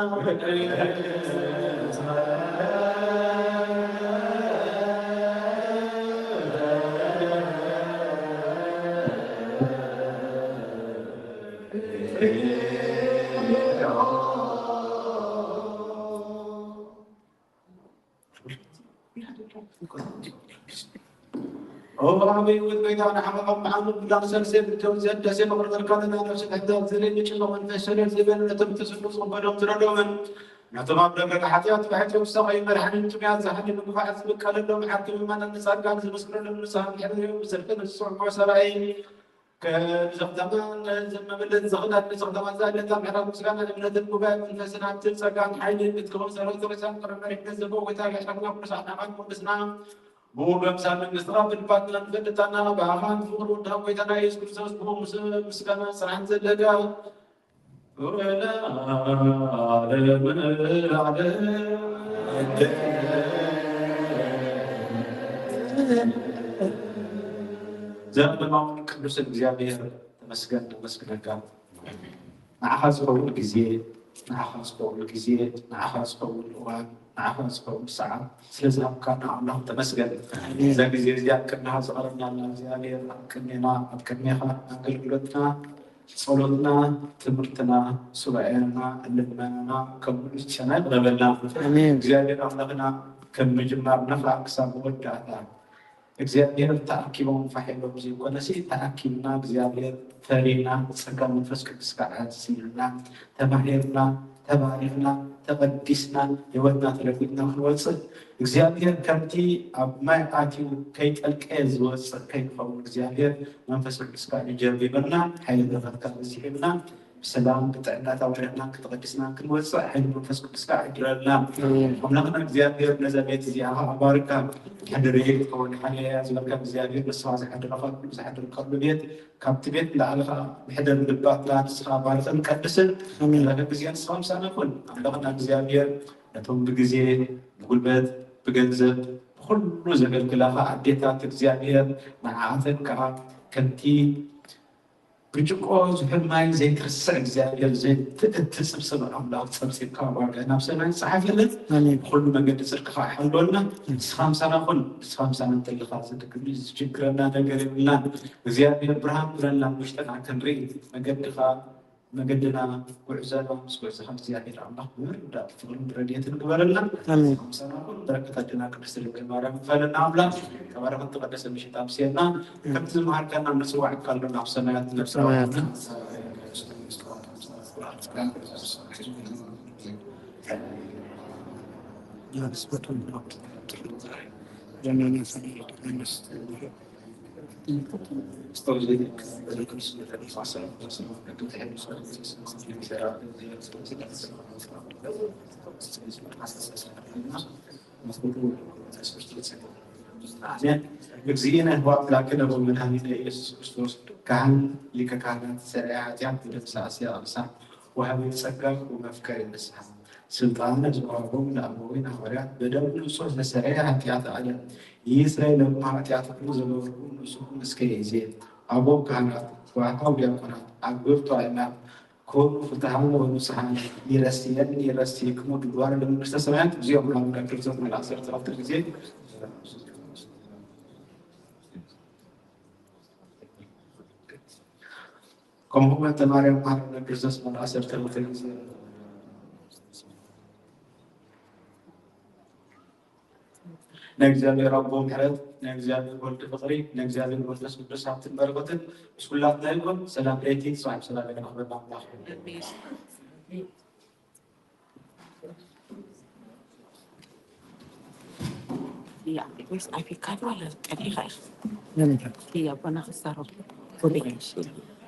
ኦ ኣበይ እውን ጎይታ ንዓመቐም መዓሙቕ ብላን ሰልሴ ብደው ዘደሴ መቕረበልካ ለና ነፍሲ ሕዳት ዝለኝ ጭሎ መንፈስ ሰለል ዝበለ ነቶም ትስሉ ጽበሎም ዝረዶምን ነቶም ኣብ ደገ ሓጢኣት ብሕቶም ዝሰቐዩ መድሓኒን ጥሙያት ዝሓድግ ንግፋዓት ዝብቀለሎም ዓርኪ ምእመናን ንጻድቃን ዝምስክረሎም ንስሓ ምሕረት ብጽድቂ ንዝስዕሞ ሰብኣይ ከምዚ ከተማ ነዚ መበለት ዝኽእላት ንዚ ከተማ ዝኣለታ ምሕረት ምስጋና እምነትን ጉባኤ መንፈስን ሃብትን ጸጋን ሓይልን ክትከውን ሰረተ ርእሳን ቅርብ መሪሕነት ዘለዎ ጎይታ ጋሻና ቅዱስ ኣምላኽን ቅዱስና ብኡ በምሳል መንግስትኻ ብልባትና ንፈልጣና ብኣኻን ፍቕሪ ወድኻ ጎይታና ኢየሱስ ክርስቶስ ብኡ ምስ ምስጋና ስራሕን ዘለካ ዘለማውን ቅዱስን እግዚኣብሔር ተመስገን፣ ነመስግነካ። ንዓኻ ዝኸውን ግዜ፣ ንዓኻ ዝኸውን ግዜ፣ ንዓኻ ዝኸውን እዋን፣ ንዓኻ ዝኸውን ሰዓት ስለ ዝሃብካና ኣምላኽ ተመስገን። እዛ ግዜ እዚኣ ኣብ ቅድሚኻ ዝቐረብናላ እግዚኣብሔር ኣብ ቅድሜና ኣብ ቅድሜኻ ኣገልግሎትና ጸሎትና፣ ትምህርትና፣ ሱባኤና፣ ልመናና፣ ከምኡ ንሰናይ ይቕረበልና። ኣሜን። እግዚኣብሔር ኣምላኽና ከም ምጅማርና ከዓ ክሳብ መወዳእታ እግዚኣብሔር ተኣኪቦም ፋሕ ኢሎም ዘይኮነሲ፣ ተኣኪብና እግዚኣብሔር ፈሪና፣ ጸጋ መንፈስ ቅዱስ ከዓ ኣዚዝና፣ ተማሂርና፣ ተባሪኽና፣ ተቐዲስና፣ ህይወትና ተለዊጥና ክንወጽእ፣ እግዚኣብሔር ከምቲ ኣብ ማይ ኣትዩ ከይጠልቀየ ዝወጽእ ከይንኸውን እግዚኣብሔር መንፈስ ቅዱስ ከዓ ይጀርቢበና፣ ሓይሊ በረኸት ከዓ በዚሕና፣ ብሰላም ብጥዕና ተባሪኽና ከተቐድስና ክንወጽእ ሓይሊ መንፈስ ቅዱስ ከዓ ይድረልና። ኣሜን። ኣምላኽና እግዚኣብሔር ነዛ ቤት እዚኣ ከዓ ባርካ። ሕድሪ ክትኸውን ሓልያ ዝበልካ እግዚኣብሔር ንስኻ ዝሓድረካ ኩሉ ዝሓድረካሉ ቤት ካብቲ ቤት ንላዕሊ ከዓ ምሕደር ልባትና ንስኻ ባርኽን ቀድስን። ኣሜን። ረኸ ግዜ ንስኻ ምሳና ኩን። ኣምላኽና እግዚኣብሔር ነቶም ብግዜ ብጉልበት ብገንዘብ ብኩሉ ዘገልግላኻ ኣዴታት እግዚኣብሔር ንዓኣተን ከዓ ከምቲ ብጭቆ ዝሑል ማይ ዘይትርስዕ እግዚኣብሔር ዘይትእትጽብጽብ ኣምላኽ ጸብጺብካ ዋጋ ናብ ሰማይ ጸሓፈለን። ኣሜን። ብኩሉ መገዲ ጽድቅኻ ይሓልወልና። ንስኻ ምሳና ኩን። ንስኻ ምሳና እንተለኻ ዝድግም ዝችግረና ነገር የብልናን። እግዚኣብሔር ብርሃን ብለና ውሽጥና ክንርኢ መገድኻ መገድና ጉዕዞና ምስ ጉዕዞኻ እግዚኣብሔር ኣምላኽ ብምርዳእ ፍቕርን ረድኤትን ግበረልና። ኣሜን። ንስኻ ምሳና ኩን። በረከት ኣዴና ቅድስት ድንግል ማርያም ክፈለና ኣምላኽ ተባረኸን ተቐደሰ ምሽት ኣምስየና። ከምቲ ዝመሃርከና ንጽዋዕካ ኣሎ ናብ ሰማያት ነብስና ሰማያት። ኣሜን። እግዚእነ ወአምላክነ ወመድኃኒነ ኢየሱስ ክርስቶስ ካህን ሊቀ ካህናት ሰርያ ኃጢአት ወደምሳሴ ርእሳ ወሃቢ ጸጋ ወመፍቀሪ ንስሐ ስልጣን ዘወሃቦም ለአበዊነ ሐዋርያት በደሙ ንጹሕ ዘሰረየ ኃጢአት ዓለም ይስረይ ለኩም ኃጢአትኩም ዘገበርኩም ንስኩም እስከ ይዜ አበው ካህናት ወአበው ዲያቆናት አበው አእላፍ ኩኑ ፍትሐን ወንጹሐን ይረስየን ይረስይክሙ ድጓር ለመንግስተ ሰማያት እግዚኦ አምላክነ ክርስቶስ መልአክ ሰርተ ጊዜ ከምኡ በእንተ ማርያም መሐረነ ክርስቶስ መርዓ ሰርተ ሞተ ጊዜ ናይ እግዚኣብሔር ኣቦ ምሕረት ናይ እግዚኣብሔር ወልድ ፍቕሪ ናይ እግዚኣብሔር መንፈስ ቅዱስ ሃብትን በረከትን ምስ ኩላትና ይኹን። ሰላም ለይቲ ጽባሕ ሰላም የራኽበና ኣምላኽ። Iya, wis I be cut wala tadi kay. Iya, pa nakasarap. Thank you.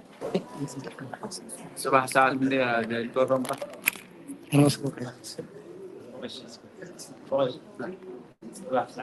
Sabah sa atin niya, dahil to ron pa. Sabah sa